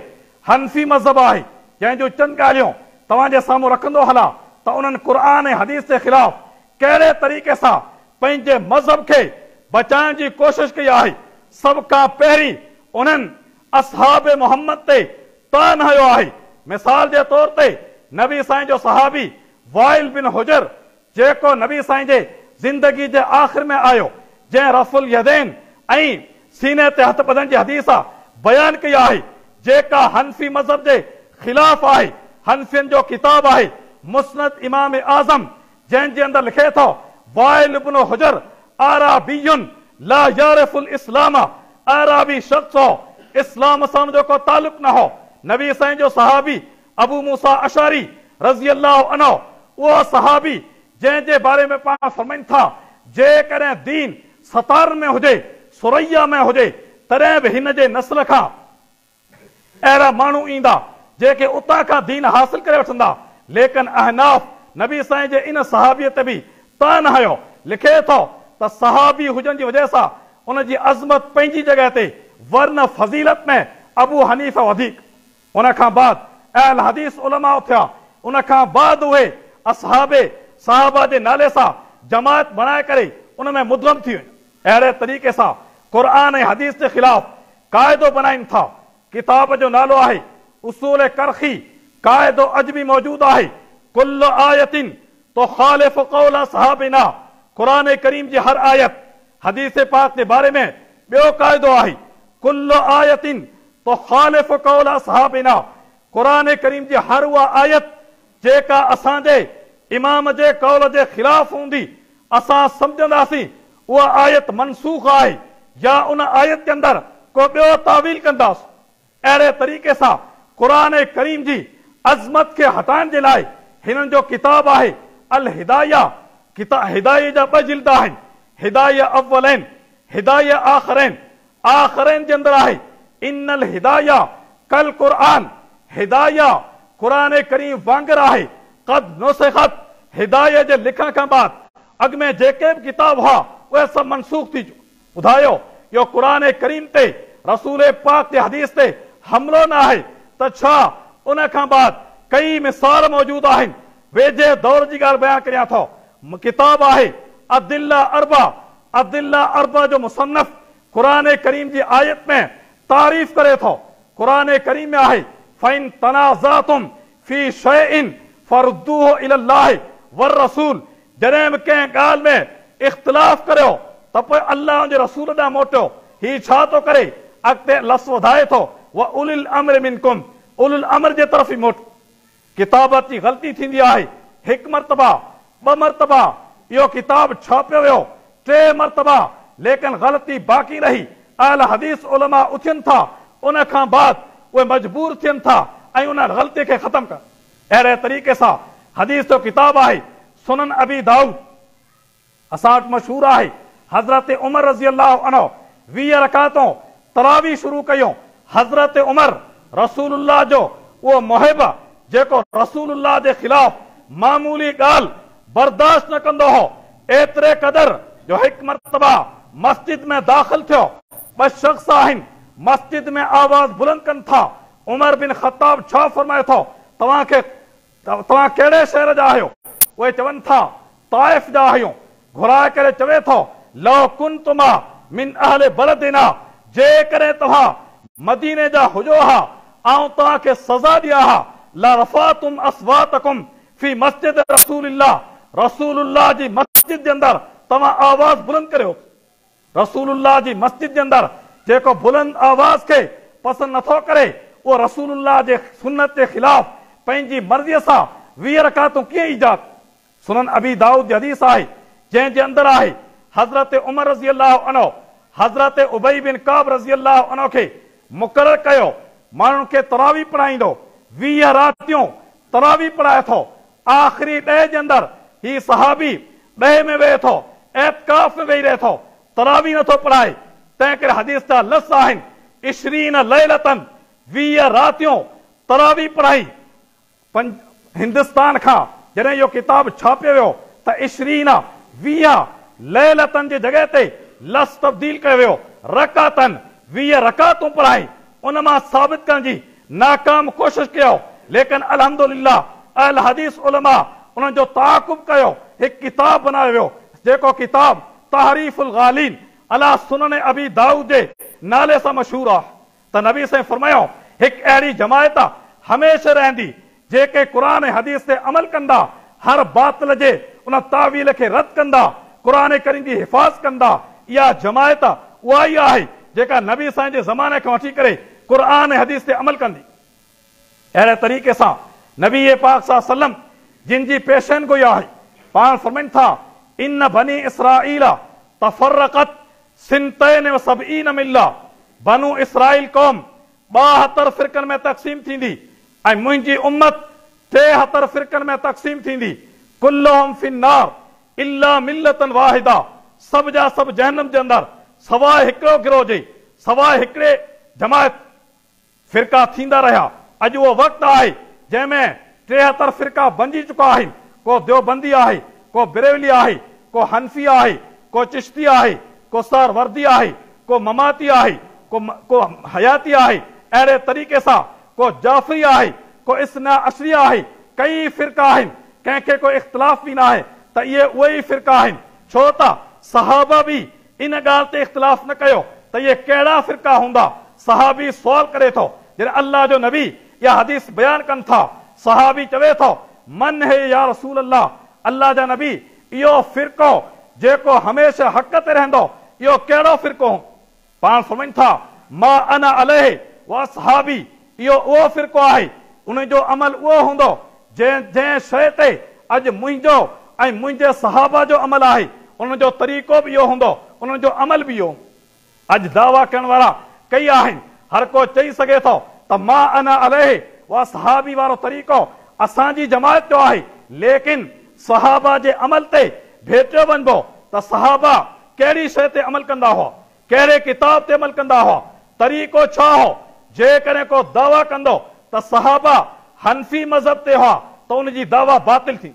हनफी मज़हब आहे जंहिंजूं चंद ॻाल्हियूं तव्हांजे साम्हूं रखंदो हलां त उन्हनि क़ुरान ऐं हदीस जे ख़िलाफ़ कहिड़े तरीक़े सां पंहिंजे मज़हब खे बचाइण जी कोशिशि कई आहे। सभ खां पहिरीं उन्हनि असहाब मोहम्मद ते तान हयो आहे। मिसाल जे तौर ते नबी साईं जो सहाबी वाइल बिन हुजर जेको नबी साईं जे ज़िंदगी जे आख़िर में आयो, जंहिं रफ़ुल यदैन ऐं सीने ते हथ ॿधण जी हदीस बयान कई आहे जेका हनफी मज़हब जे ख़िलाफ़ आहे। हनफियुनि जो किताब आहे मुस्नद इमाम आज़म जंहिंजे अंदरि लिखे थो वाइल इब्न हुजर आराबियुन ला यारिफुल इस्लाम, आराबी शख़्स हो, इस्लाम सां हुनजो को तालुक न हो। नबी साईं जो सहाबी अबू मूसा अशारी रज़ी अल्लाह अन्हु उहो सहाबी जंहिंजे बारे में पाण फरमाइनि था जेकॾहिं दीन सतार में हुजे सुरैया में हुजे तॾहिं बि हिन जे नस्ल खां अहिड़ा माण्हू ईंदा जेके उतां खां दीन हासिल करे वठंदा। लेकिन अहनाफ नबी साईं जे इन सहाबीअ ते बि तान हयो, लिखे थो त सहाबी हुजण जी वजह सां उनजी अज़मत पंहिंजी जॻह ते, वरन फज़ीलत में अबू हनीफ़ा वधीक। उन खां बाद अहल हदीस उलमा थिया, उन खां बाद उहे असहाबे सहाबा जे नाले सां जमात बणाए करे उन में मुदगम थी वञनि। अहिड़े तरीक़े सां क़ुरान ऐं हदीस जे ख़िलाफ़ क़ाइदो बणाइनि था। किताब जो नालो आहे उसूल करखी, क़ाइदो अॼु बि मौजूदु आहे। कुल आयतिन तो ख़ालिफ़ क़ौल असहाबिना, क़ुरान करीम जी हर आयत हदीस पाक जे बारे में ॿियो क़ाइदो आहे। कुल आयतिन तो ख़ालिफ़ क़ौल असहाबिना, क़ुरान करीम जी हर उहा आयत जेका असांजे इमाम जे कौल जे ख़िलाफ़ हूंदी असां सम्झंदासीं उहा आयत मनसूख आहे या उन आयत जे अंदरि को ॿियो तावील कंदासीं। अहिड़े तरीक़े सां क़ुरान करीम जी अज़मत खे हटाइण जे लाइ हिननि जो किताब आहे अल हिदाया। हिदाया जा ॿ जिल्द आहिनि, हिदाया अव्वलैन, हिदाया आख़िरैन। आख़रैन जे अंदरि आहे, इन्नल हिदाया कल कुरान, हिदाया कुरान करीम वांगुरु आहे, क़द नुसिखत, हिदाया जे लिखण खां बाद अॻु में जेके बि किताब हुआ उहे सभु मनसूख थी चुका। ॿुधायो इहो कुरान करीम ते रसूल पाक जे हदीस ते हमलो न आहे त छा उन खां बाद कई मिसाल मौजूदु आहिनि। वेझे दौर जी ॻाल्हि बयानु करियां थो। किताब आहे अदिल्ला अरबा, अदिल्ला अरबा जो मुसन्नफ़ कुरान करीम जी आयत में तारीफ़ करे थो। कुरान करीम में आहे फ़इन तनाज़ातुम फ़ी शैइन फरुद्दूहु इलल्लाह वर रसूल, जॾहिं बि कंहिं ॻाल्हि में इख़्तिलाफ़ करियो त पोइ अल्लाह जे रसूल ॾांहुं मोटियो। हीउ छा थो करे? अॻिते लफ़्ज़ वधाए थो व उलिल अम्र मिनकुम, उलुल अम्र जे तरफ़ ई मोट। किताबत जी ग़लती थींदी आहे, हिकु मर्तबा ॿ मर्तबा इहो किताब छापियो वियो, टे मर्तबा, लेकिन ग़लती बाक़ी रही। अहल हदीस उलमा उथियनि था, उन खां बाद उहे मजबूर थियनि था ऐं उन ग़लती खे ख़तमु कनि। अहिड़े तरीक़े सां हदीस जो किताब आहे सुनन अबी दाऊद, असां वटि मशहूरु आहे। हज़रत उमर रज़ी अल्लाह अन्हु 20 रकातूं तरावी शुरू कयूं। हज़रत उमर रसूलुल्लाह जो उहो मुहिब जेको रसूलुल्लाह जे ख़िलाफ़ मामूली ॻाल्हि बर्दाश्त न कंदो हो, एतिरे क़दर जो हिकु मर्तबा मस्जिद में दाख़िल थियो, ॿ शख़्स आहिनि मस्जिद में आवाज़ बुलंद कनि था। उमर बिन ख़त्ताब छा फरमाए थो, तव्हांखे तव्हां कहिड़े शहर जा आहियो? उहे चवनि था ताइफ़ जा आहियूं। घुराए करे चवे थो लो कुंतुमा मिन अहले बलदिना, जेकॾहिं तव्हां मदीने जा हुजो हा आउं तव्हांखे सज़ा ॾियां हा, ला रफ़ातुम अस्वातकुम फ़ी मस्जिद रसूलिल्लाह, रसूलुल्लाह जी मस्जिद जे अंदरि तव्हां आवाज़ बुलंद करियो। रसूलुल्लाह जी मस्जिद जे अंदरि जेको बुलंद आवाज़ खे पसंदि नथो करे उहो रसूलुल्लाह जे सुन्नत जे ख़िलाफ़ पंहिंजी मर्ज़ीअ सां 20 रकातूं कीअं ईजाद। सुनन अबी दाऊद जी हदीस आहे जंहिंजे अंदरि आहे हज़रत उमर रज़ी अल्लाह अन्हु हज़रत उबई बिन काब रज़ी अल्लाह अन्हु खे मुक़ररु कयो, माण्हुनि खे तरावी पढ़ाईंदो। 20 रातियूं तरावी पढ़ाए थो। आख़िरी ॾह जे अंदरि ही सहाबी 10 में वेहे थो, एतकाफ़ में वेही रहे थो, तरावी नथो पढ़ाए। तंहिं करे हदीस जा लफ़्ज़ आहिनि 20 लैलतन, 20 रातियूं तरावी पढ़ाई। हिंदुस्तान खां जॾहिं इहो किताबु छापियो वियो त 20 20 लैलतन जे जॻह ते लफ़्ज़ तब्दील कयो वियो रकातन, 20 रकातूं पढ़ाई। उन मां साबित करण जी नाकाम कोशिश कयो, लेकिन अल्हम्दुलिल्लाह अहल हदीस उलमा उन्हनि जो ताकुब कयो, हिकु किताब बनायो वियो जेको किताब तहरीफुल गालीन अला सुनन अबी दाऊद जे नाले सां मशहूरु आहे। त नबी साईं फरमायो हिकु अहिड़ी जमायत हमेशह रहंदी जेके कुरान ऐं हदीस ते अमल कंदा, हर बातिल जे उन तावील खे रद्द कंदा, कुरान करीम जी हिफाज़त कंदा। इहा जमायत उहा ई आहे जेका नबी साईं जे ज़माने खां वठी करे कुरान ऐं हदीस ते अमल कंदी। अहिड़े तरीक़े सां नबी पाक सल्लम जिन जी पेशन गोई आहे, पाण फरमाइनि था इन बनी इसराईल तफर्रक़त 72 मिल्ला, बनू इसराईल क़ौम 72 फ़िरकनि में तक़सीम थींदी ऐं मुंहिंजी उम्मत 73 फ़िरकनि में तक़सीम थींदी। कुल्लुहुम फ़िन्नार इल्ला मिल्लतन वाहिदा, सभ जा सभु जहन्नम जे अंदरि सवाइ हिकिड़ो गिरोह जे, सवाइ हिकिड़े जमायत। फ़िरका थींदा रहिया। अॼु उहो वक़्तु आहे जंहिंमें 73 फ़िरका बणिजी चुका आहिनि। को देवबंदी आहे, को बरेली आहे, को हनफी आहे, को चिश्ती आहे, को सरवर्दी आहे, को ममाती आहे, को हयाती आहे, अहिड़े तरीक़े सां को जाफ़री आहे, को इसना अशरी आहे। कई फ़िरका आहिनि, कंहिंखे को इख़्तिलाफ़ बि न आहे त इहे उहे ई फ़िरका आहिनि। छो त सहाबा बि इन ॻाल्हि ते इख़्तिलाफ़ न कयो त इहे कहिड़ा फ़िरका हूंदा। सहाबी सुवाल करे थो, जॾहिं अल्लाह जो नबी या हदीस बयानु कनि था, सहाबी चवे थो मन है या रसूल अल्लाह, अल्लाह जा नबी इहो फ़िरको जेको हमेशह हक़ ते रहंदो इहो कहिड़ो फ़िरको हो? पाण फरमाइनि था मां अना अलैहि व असहाबी, इहो उहो फ़िरको आहे उनजो अमल उहो हूंदो जंहिं जंहिं शइ ते अॼु मुंहिंजो ऐं मुंहिंजे सहाबा जो अमल आहे, उनजो तरीक़ो बि इहो हूंदो, उनजो अमल बि इहो। अॼु दावा करण वारा कई आहिनि, हर को चई सघे थो त मां अना अलैहि व असहाबी वारो तरीक़ो असांजी जमायत जो आहे, लेकिन सहाबा जे अमल ते भेटियो वञिबो त सहाबा कहिड़ी शइ ते अमल कंदा हुआ, कहिड़े किताब ते अमल कंदा हुआ, तरीक़ो छा हो। जेकॾहिं को दावा कंदो त सहाबा हनफी मज़हब ते हुआ त उनजी दावा बातिल थी।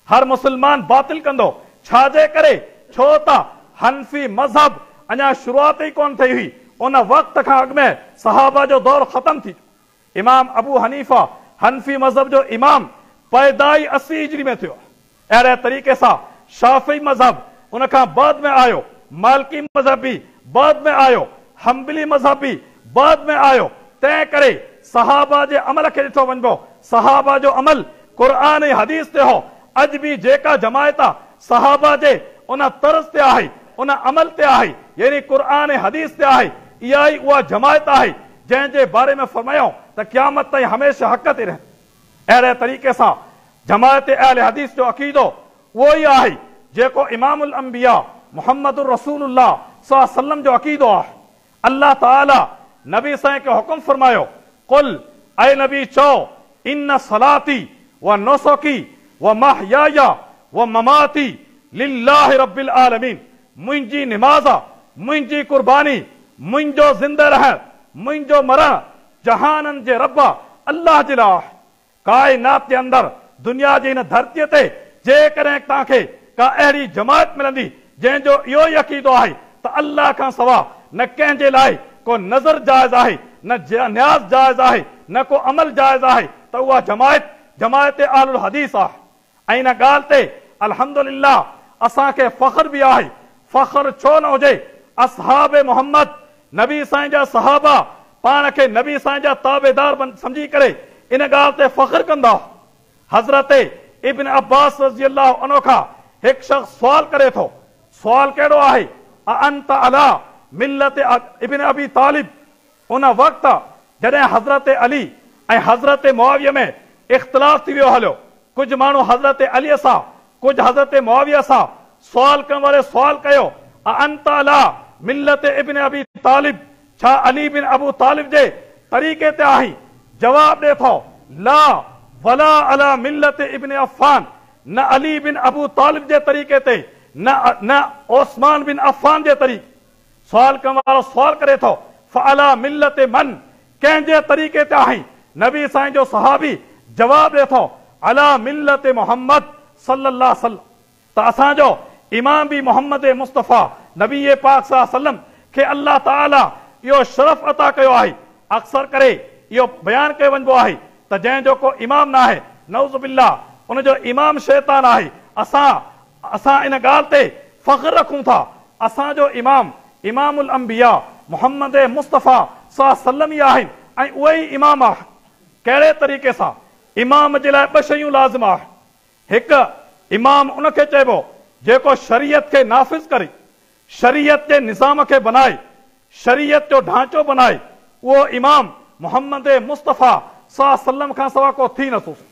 हर मुसलमान बातिल कंदो, छाजे करे? छो त हनफी मज़हब अञा शुरूआत ई कोन थी हुई, उन वक़्त खां अॻु में सहाबा जो दौर ख़त्म थी। इमाम अबू हनीफा हनफी मज़हब जो इमाम पैदा ई 80 हिजरी में थियो। अहिड़े तरीक़े सां शाफ़ी मज़हब उन खां बाद में आयो, मालिकी मज़हब बि बाद में आयो, हम्बली मज़हब बि बाद में आयो। तंहिं करे सहाबा जे अमल खे ॾिठो वञिबो, सहाबा जो अमल क़ुर ऐं हदीस ते हो। अॼु बि जेका जमायत आहे सहाबा जे उन तर्ज़ ते आहे, उन अमल ते आहे, यानी क़ुर ऐं हदीस ते आहे, इहा ई उहा जमायत आहे जंहिंजे बारे में फरमायो त क़यामत ताईं हमेशह हक़ ते रहे। अहिड़े तरीक़े सां जमायत अहल हदीस जो अक़ीदो उहो ई आहे जेको इमामुल अंबिया मुहम्मद रसूलुल्लाह सल्लल्लाहु अलैहि वसल्लम जो अक़ीदो आहे। अल्लाह ताला नबी साईं खे हुकुम फरमायो, कुल ऐ नबी चओ, इन सलाती व नुसुकी व महयाया व ममाती लिल्लाहि रब्बिल आलमीन। मुंहिंजी निमाज़, मुंहिंजी कुर्बानी, मुंहिंजो ज़िंदे रहण, मुंहिंजो मरण जहाननि जे रब अल्लाह जे लाइ आहे। काइनात जे अंदरि दुनिया जे हिन धरतीअ ते जेकॾहिं तव्हांखे का अहिड़ी जमायत मिलंदी जंहिंजो इहो ई अक़ीदो आहे त अल्लाह खां सवा न कंहिंजे लाइ को नज़र जाइज़ आहे, न नियाज़ जाइज़ आहे, न को अमल जाइज़ आहे, त उहा जमायत जमायत आलुल हदीस आहे। ऐं इन ॻाल्हि ते अल्हम्दुलिल्लाह असांखे फ़ख़्र बि आहे। फ़ख़्र छो न हुजे, असहाब मोहम्मद नबी साईं जा सहाबा पाण खे नबी साईं जा ताबेदार सम्झी करे इन ॻाल्हि ते फ़ख़्र कंदा। हज़रत इब्न अब्बास रज़ी अल्लाह अन्हु खां हिकु शख़्स सुवाल करे थो, सुवाल कहिड़ो आहे? अंत अला मिल्लत इब्न अबी तालिब। उन वक़्तु जॾहिं हज़रत अली ऐं हज़रत मुआविया में इख़्तिलाफ़ थी वियो हलियो, कुझु माण्हू हज़रत अलीअ सां, कुझु हज़रत मुआविया सां सुवाल करण वारे सुवाल कयो, अंत अला मिल्लत इब्न अबी तालिब, छा अली बिन अबू तालिब जे तरीक़े ते आहीं? जवाब ॾिए थो, ला वला अला मिल्लत इब्न अफ़ान, न अली बिन अबू तालिब जे तरीक़े ते, न उस्मान बिन अफ़ान जे तरीक़े। सुवाल करण वारो सुवाल करे थो, फ़अला मिल्लत मन, कंहिंजे तरीक़े ते आहीं? नबी साईं जो सहाबी जवाब ॾिए थो, अला मिल्लत मोहम्मद सल्लल्लाहु अलैहि वसल्लम। त असांजो इमाम बि मोहम्मद मुस्तफ़ा नबी पाक सल्लल्लाहु अलैहि वसल्लम खे अल्लाह ताला इहो शरफ़ अता कयो आहे। अक्सर करे इहो बयानु कयो वञिबो आहे त जंहिंजो को इमाम न आहे, नऊज़ बिल्लाह, उनजो इमाम शैतान आहे। असां इन ॻाल्हि ते फ़ख़्र रखूं था, असांजो इमाम इमामुल अंबिया मोहम्मद मुस्तफ़ा सल्लल्लाहु अलैहि वसल्लम ई आहिनि ऐं उहे ई इमाम आहिनि। कहिड़े तरीक़े सां? इमाम जे लाइ ॿ शयूं लाज़िम आहिनि। हिकु इमाम उनखे चइबो जेको शरीयत खे नाफ़िज़ करे, शरीयत जे निज़ाम खे बनाए, शरीयत जो ढांचो बनाए, उहो इमाम मोहम्मद मुस्तफ़ा सल्लल्लाहु अलैहि वसल्लम खां सवाइ को थी नथो सघे।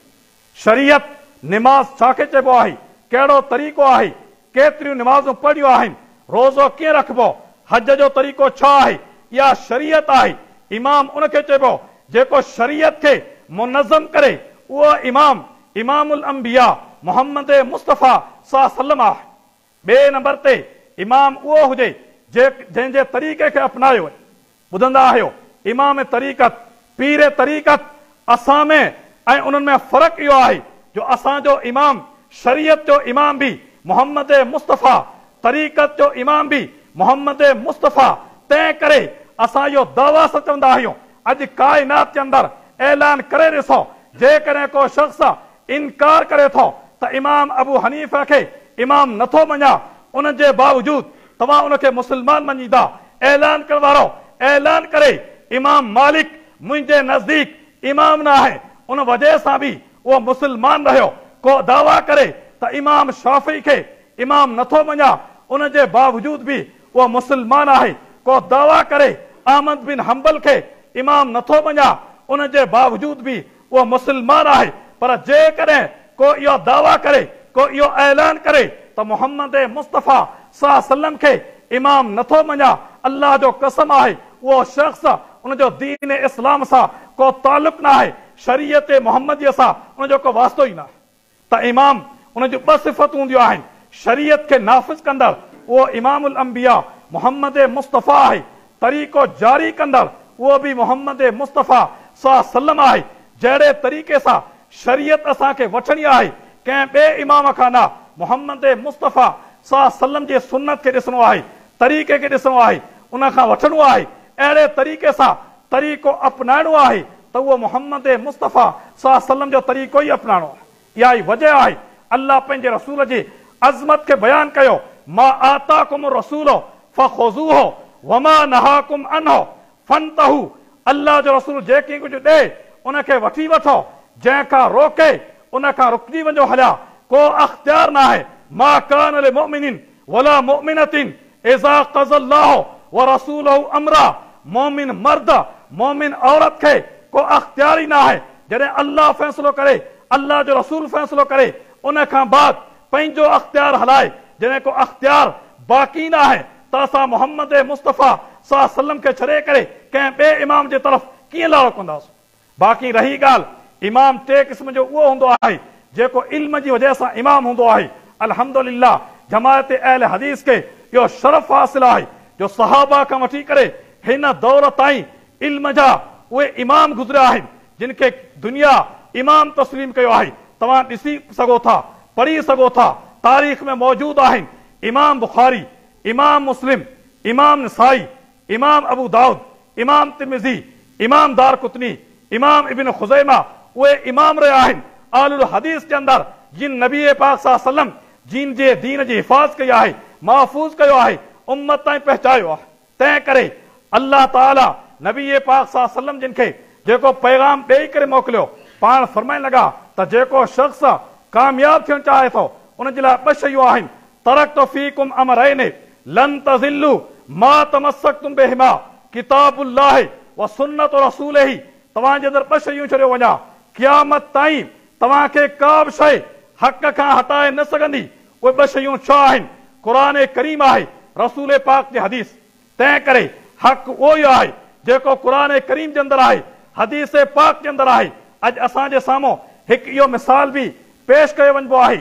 शरीयत निमाज़ छाखे चइबो आहे, कहिड़ो तरीक़ो आहे, केतिरियूं निमाज़ूं पढ़ियूं आहिनि, रोज़ो कीअं रखिबो, हज जो तरीक़ो छा आहे, इहा शरीयत आहे। इमाम उनखे चइबो जेको शरीयत खे मुनज़म करे, उहो इमाम इमामुल अंबिया मोहम्मद मुस्तफ़ा सल्लल्लाहु अलैहि वसल्लम आहे। ॿिए नंबर ते इमाम उहो हुजे जंहिंजे तरीक़े खे अपनायो। ॿुधंदा आहियो, इमाम तरीक़त, पीर तरीक़त, असां में ऐं उन्हनि में फ़र्क़ु इहो आहे जो असांजो इमाम शरीयत जो इमाम बि मोहम्मद मुस्तफ़ा, तरीक़त जो इमाम बि मोहम्मद मुस्तफ़ा। तंहिं करे असां इहो दावा सां चवंदा आहियूं, अॼु काइनात जे अंदरि ऐलान करे ॾिसो, जेकॾहिं को शख़्स इनकार करे थो त इमाम अबू हनीफ़ा खे इमाम नथो मञा, उन जे बावजूद तव्हां उनखे मुसलमान मञींदा। ऐलान करण वारो ऐलान करे इमाम मालिक मुंहिंजे नज़दीक इमाम न आहे, उन वजह सां बि उहो मुसलमान रहियो। को दावा करे त इमाम शाफ़ी खे इमाम नथो मञा, उन जे बावजूद बि उहो मुसलमान आहे। को दावा करे अहमद बिन हम्बल खे इमाम नथो मञा, उन जे बावजूद बि उहो मुसलमान आहे। पर जेकॾहिं को इहो दावा करे, को इहो ऐलान करे त मोहम्मद मुस्तफ़ा सल्लल्लाहु अलैहि वसल्लम खे इमाम नथो मञा, अल्लाह जो कसम आहे उहो शख़्स उनजो दीन इस्लाम सां को तालुक न आहे, शरीयत मोहम्मदीअ सां उनजो को वास्तो ई न आहे। त इमाम उन जूं ॿ सिफ़तूं हूंदियूं आहिनि, शरीयत खे नाफ़िज़ कंदड़ उहो इमामुल अंबिया मोहम्मद मुस्तफ़ा आहे, तरीक़ो जारी कंदड़ उहो बि मोहम्मद मुस्तफ़ा सल्लल्लाहु आहे। जहिड़े तरीक़े सां शरीयत असांखे वठणी आहे, कंहिं ॿिए इमाम खां न, मोहम्मद मुस्तफ़ा सल्लल्लाहु जे सुन्नत खे ॾिसणो आहे, तरीक़े खे ॾिसणो आहे, उन खां वठणो आहे, अहिड़े तरीक़े सां तरीक़ो अपनाइणो आहे त उहो मोहम्मद मुस्तफ़ा सल्लल्लाहु जो तरीक़ो ई अपनाइणो आहे। इहा ई वजह आहे अल्लाह पंहिंजे रसूल जी अज़मत खे बयानु कयो, मा आताकुम रसूल फखुज़ूहु वमा नहाकुम अन्हु फंतहू। अल्लाह जो रसूल जेके कुझु ॾे उनखे वठी वठो, जंहिंखां रोके उन खां रुकिजी वञो हलिया, को अख़्तियार न आहे। मा कान लिमुमिनिन वला मुमिनतिन इज़ा क़ज़ल्लाहु व रसूलुहु अमरा। मोमिन मर्द मोमिन औरत खे को अख़्तियार ई न आहे। जॾहिं अल्लाह फ़ैसिलो करे, अल्लाह जो रसूल फ़ैसिलो करे, उन खां बाद पंहिंजो अख़्तियार हलाए, जॾहिं को अख़्तियार बाक़ी न आहे त असां मोहम्मद मुस्तफ़ा सल्लल्लाहु खे छॾे करे कंहिं ॿिए इमाम जे तरफ़ कीअं लाड़ो कंदासीं। बाक़ी रही ॻाल्हि, इमाम टे क़िस्म जो उहो हूंदो आहे जेको इल्म जी वजह सां इमाम हूंदो आहे। अल्हम्दुलिल्लाह जमात अहल हदीस खे इहो शरफ़ हासिल आहे जो सहाबा खां वठी करे हिन दौर ताईं इल्म जा उहे इमाम गुज़रिया आहिनि जिन खे दुनिया इमाम तस्लीम कयो आहे। तव्हां ॾिसी सघो था, पढ़ी सघो था, तारीख़ में मौजूद आहिनि इमाम बुखारी, इमाम मुस्लिम, इमाम नसाई, इमाम अबू दाऊद, इमाम तिरमिज़ी, इमाम दार कुतनी, इमाम इब्न खुज़ैमा, उहे इमाम रहिया आहिनि आलुल हदीस जे अंदरि, जिन नबी पाक सल्लल्लाहु जिन जे दीन जी हिफाज़त कई आहे, महफ़ूज़ कयो आहे, उम्मत ताईं पहुचायो आहे। तंहिं करे अल्लाह ताला नबी पाक सल्लल्लाहु जिन खे जेको पैगाम ॾेई करे मोकिलियो, पाण फरमाइण लॻा त जेको शख़्स कामयाब थियणु चाहे थो उन जे लाइ ॿ शयूं आहिनि, तरकतु फीकुम अमरैन लन तज़िल्लू मा तमस्सकतुम बिहिमा किताबुल्लाह व सुन्नत रसूलिही। तव्हांजे अंदरि ॿ शयूं छॾियो वञा, क़यामत ताईं तव्हांखे का बि शइ हक़ खां हटाए न सघंदी। उहे ॿ शयूं छा आहिनि? क़ुरान करीम आहे, रसूल पाक जी हदीस। तंहिं करे हक़ उहो ई आहे जेको क़ुरान करीम जे अंदरि आहे, हदीस पाक जे अंदरि आहे। अॼु असांजे साम्हूं हिकु इहो मिसाल बि पेश कयो वञिबो आहे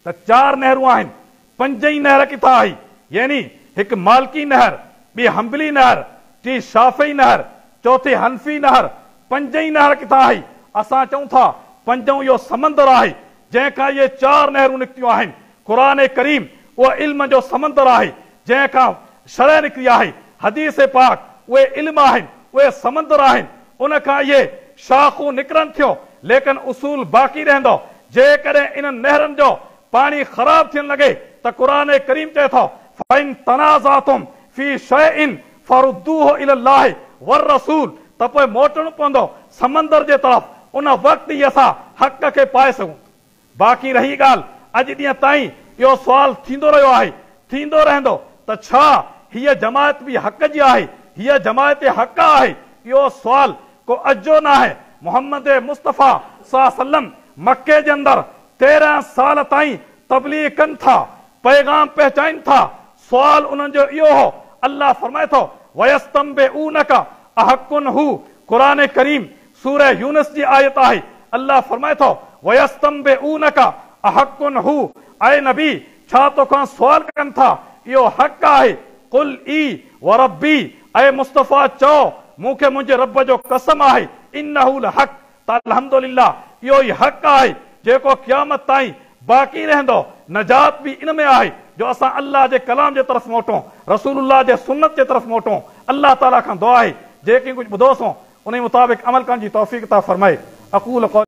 त चार नहरूं आहिनि, पंज ई नहर किथां आई, यानी हिकु मालकी नहर, ॿी हम्बली नहर, टी शाफ़ी नहर, चौथी हनफी नहर, पंज ई नहर किथां आई? असां चऊं था पंजों इहो समंदर आहे जंहिंखां इहे चार नहरूं निकितियूं आहिनि। क़ुरान करीम उहो इल्म जो समंदर आहे जंहिंखां शरह निकिती आहे, हदीस पाक उहे इल्म आहिनि, उहे समंदर आहिनि, उन खां इहे शाखूं निकिरनि थियूं, लेकिन उसूल बाक़ी रहंदो। जेकॾहिं इन्हनि नहरनि जो पाणी ख़राब थियणु लॻे त क़ुरान करीम चए थो फ़इन तनाज़ातुम फ़ी शैइन फरुद्दूहु इलल्लाहि वर रसूल, त पोइ मोटणो पवंदो समंदर जे तरफ़, उन वक़्तु ई असां हक़ खे पाए सघूं। बाक़ी रही ॻाल्हि, अॼु ॾींहं ताईं इहो सुवाल थींदो रहियो आहे, थींदो रहंदो त छा हीअ जमात बि हक़ जी आहे, हीअ जमात हक़ आहे? इहो सुवाल को अजो न आहे। मोहम्मद मुस्तफ़ा सल्लल्लाहु मक्के जे अंदरि 13 साल ताईं तबलीग कनि था, पैगाम पहुचाइनि था। सुवाल उन्हनि जो इहो हो, अल्लाह फरमाए थो वयस्तंबिऊनका अहक़ुन हू। क़ुरान करीम सूरह यूनुस जी आयत आहे, अल्लाह फरमाए थो वयस्तंबिऊनका अहक़ुन हू। ऐ नबी, छा तोखां सुवाल कनि था इहो हक़ आहे? कुल ई व रब्बी, ऐ मुस्तफ़ा चओ मूंखे मुंहिंजे रब जो कसम आहे, इन्नहु लहक़। त अल्हम्दुलिल्लाह इहो ई हक़ आहे जेको क़यामत ताईं बाक़ी रहंदो। नजात बि इन में आहे जो असां अल्लाह जे कलाम जे तरफ़ मोटूं, रसूलुल्लाह जे सुन्नत जे तरफ़ मोटूं। अल्लाह ताला खां दुआ आहे जेके कुझु ॿुधोसीं उन मुताबिक़ अमल करण जी तौफ़ीक़ अता फरमाए। अक़ूल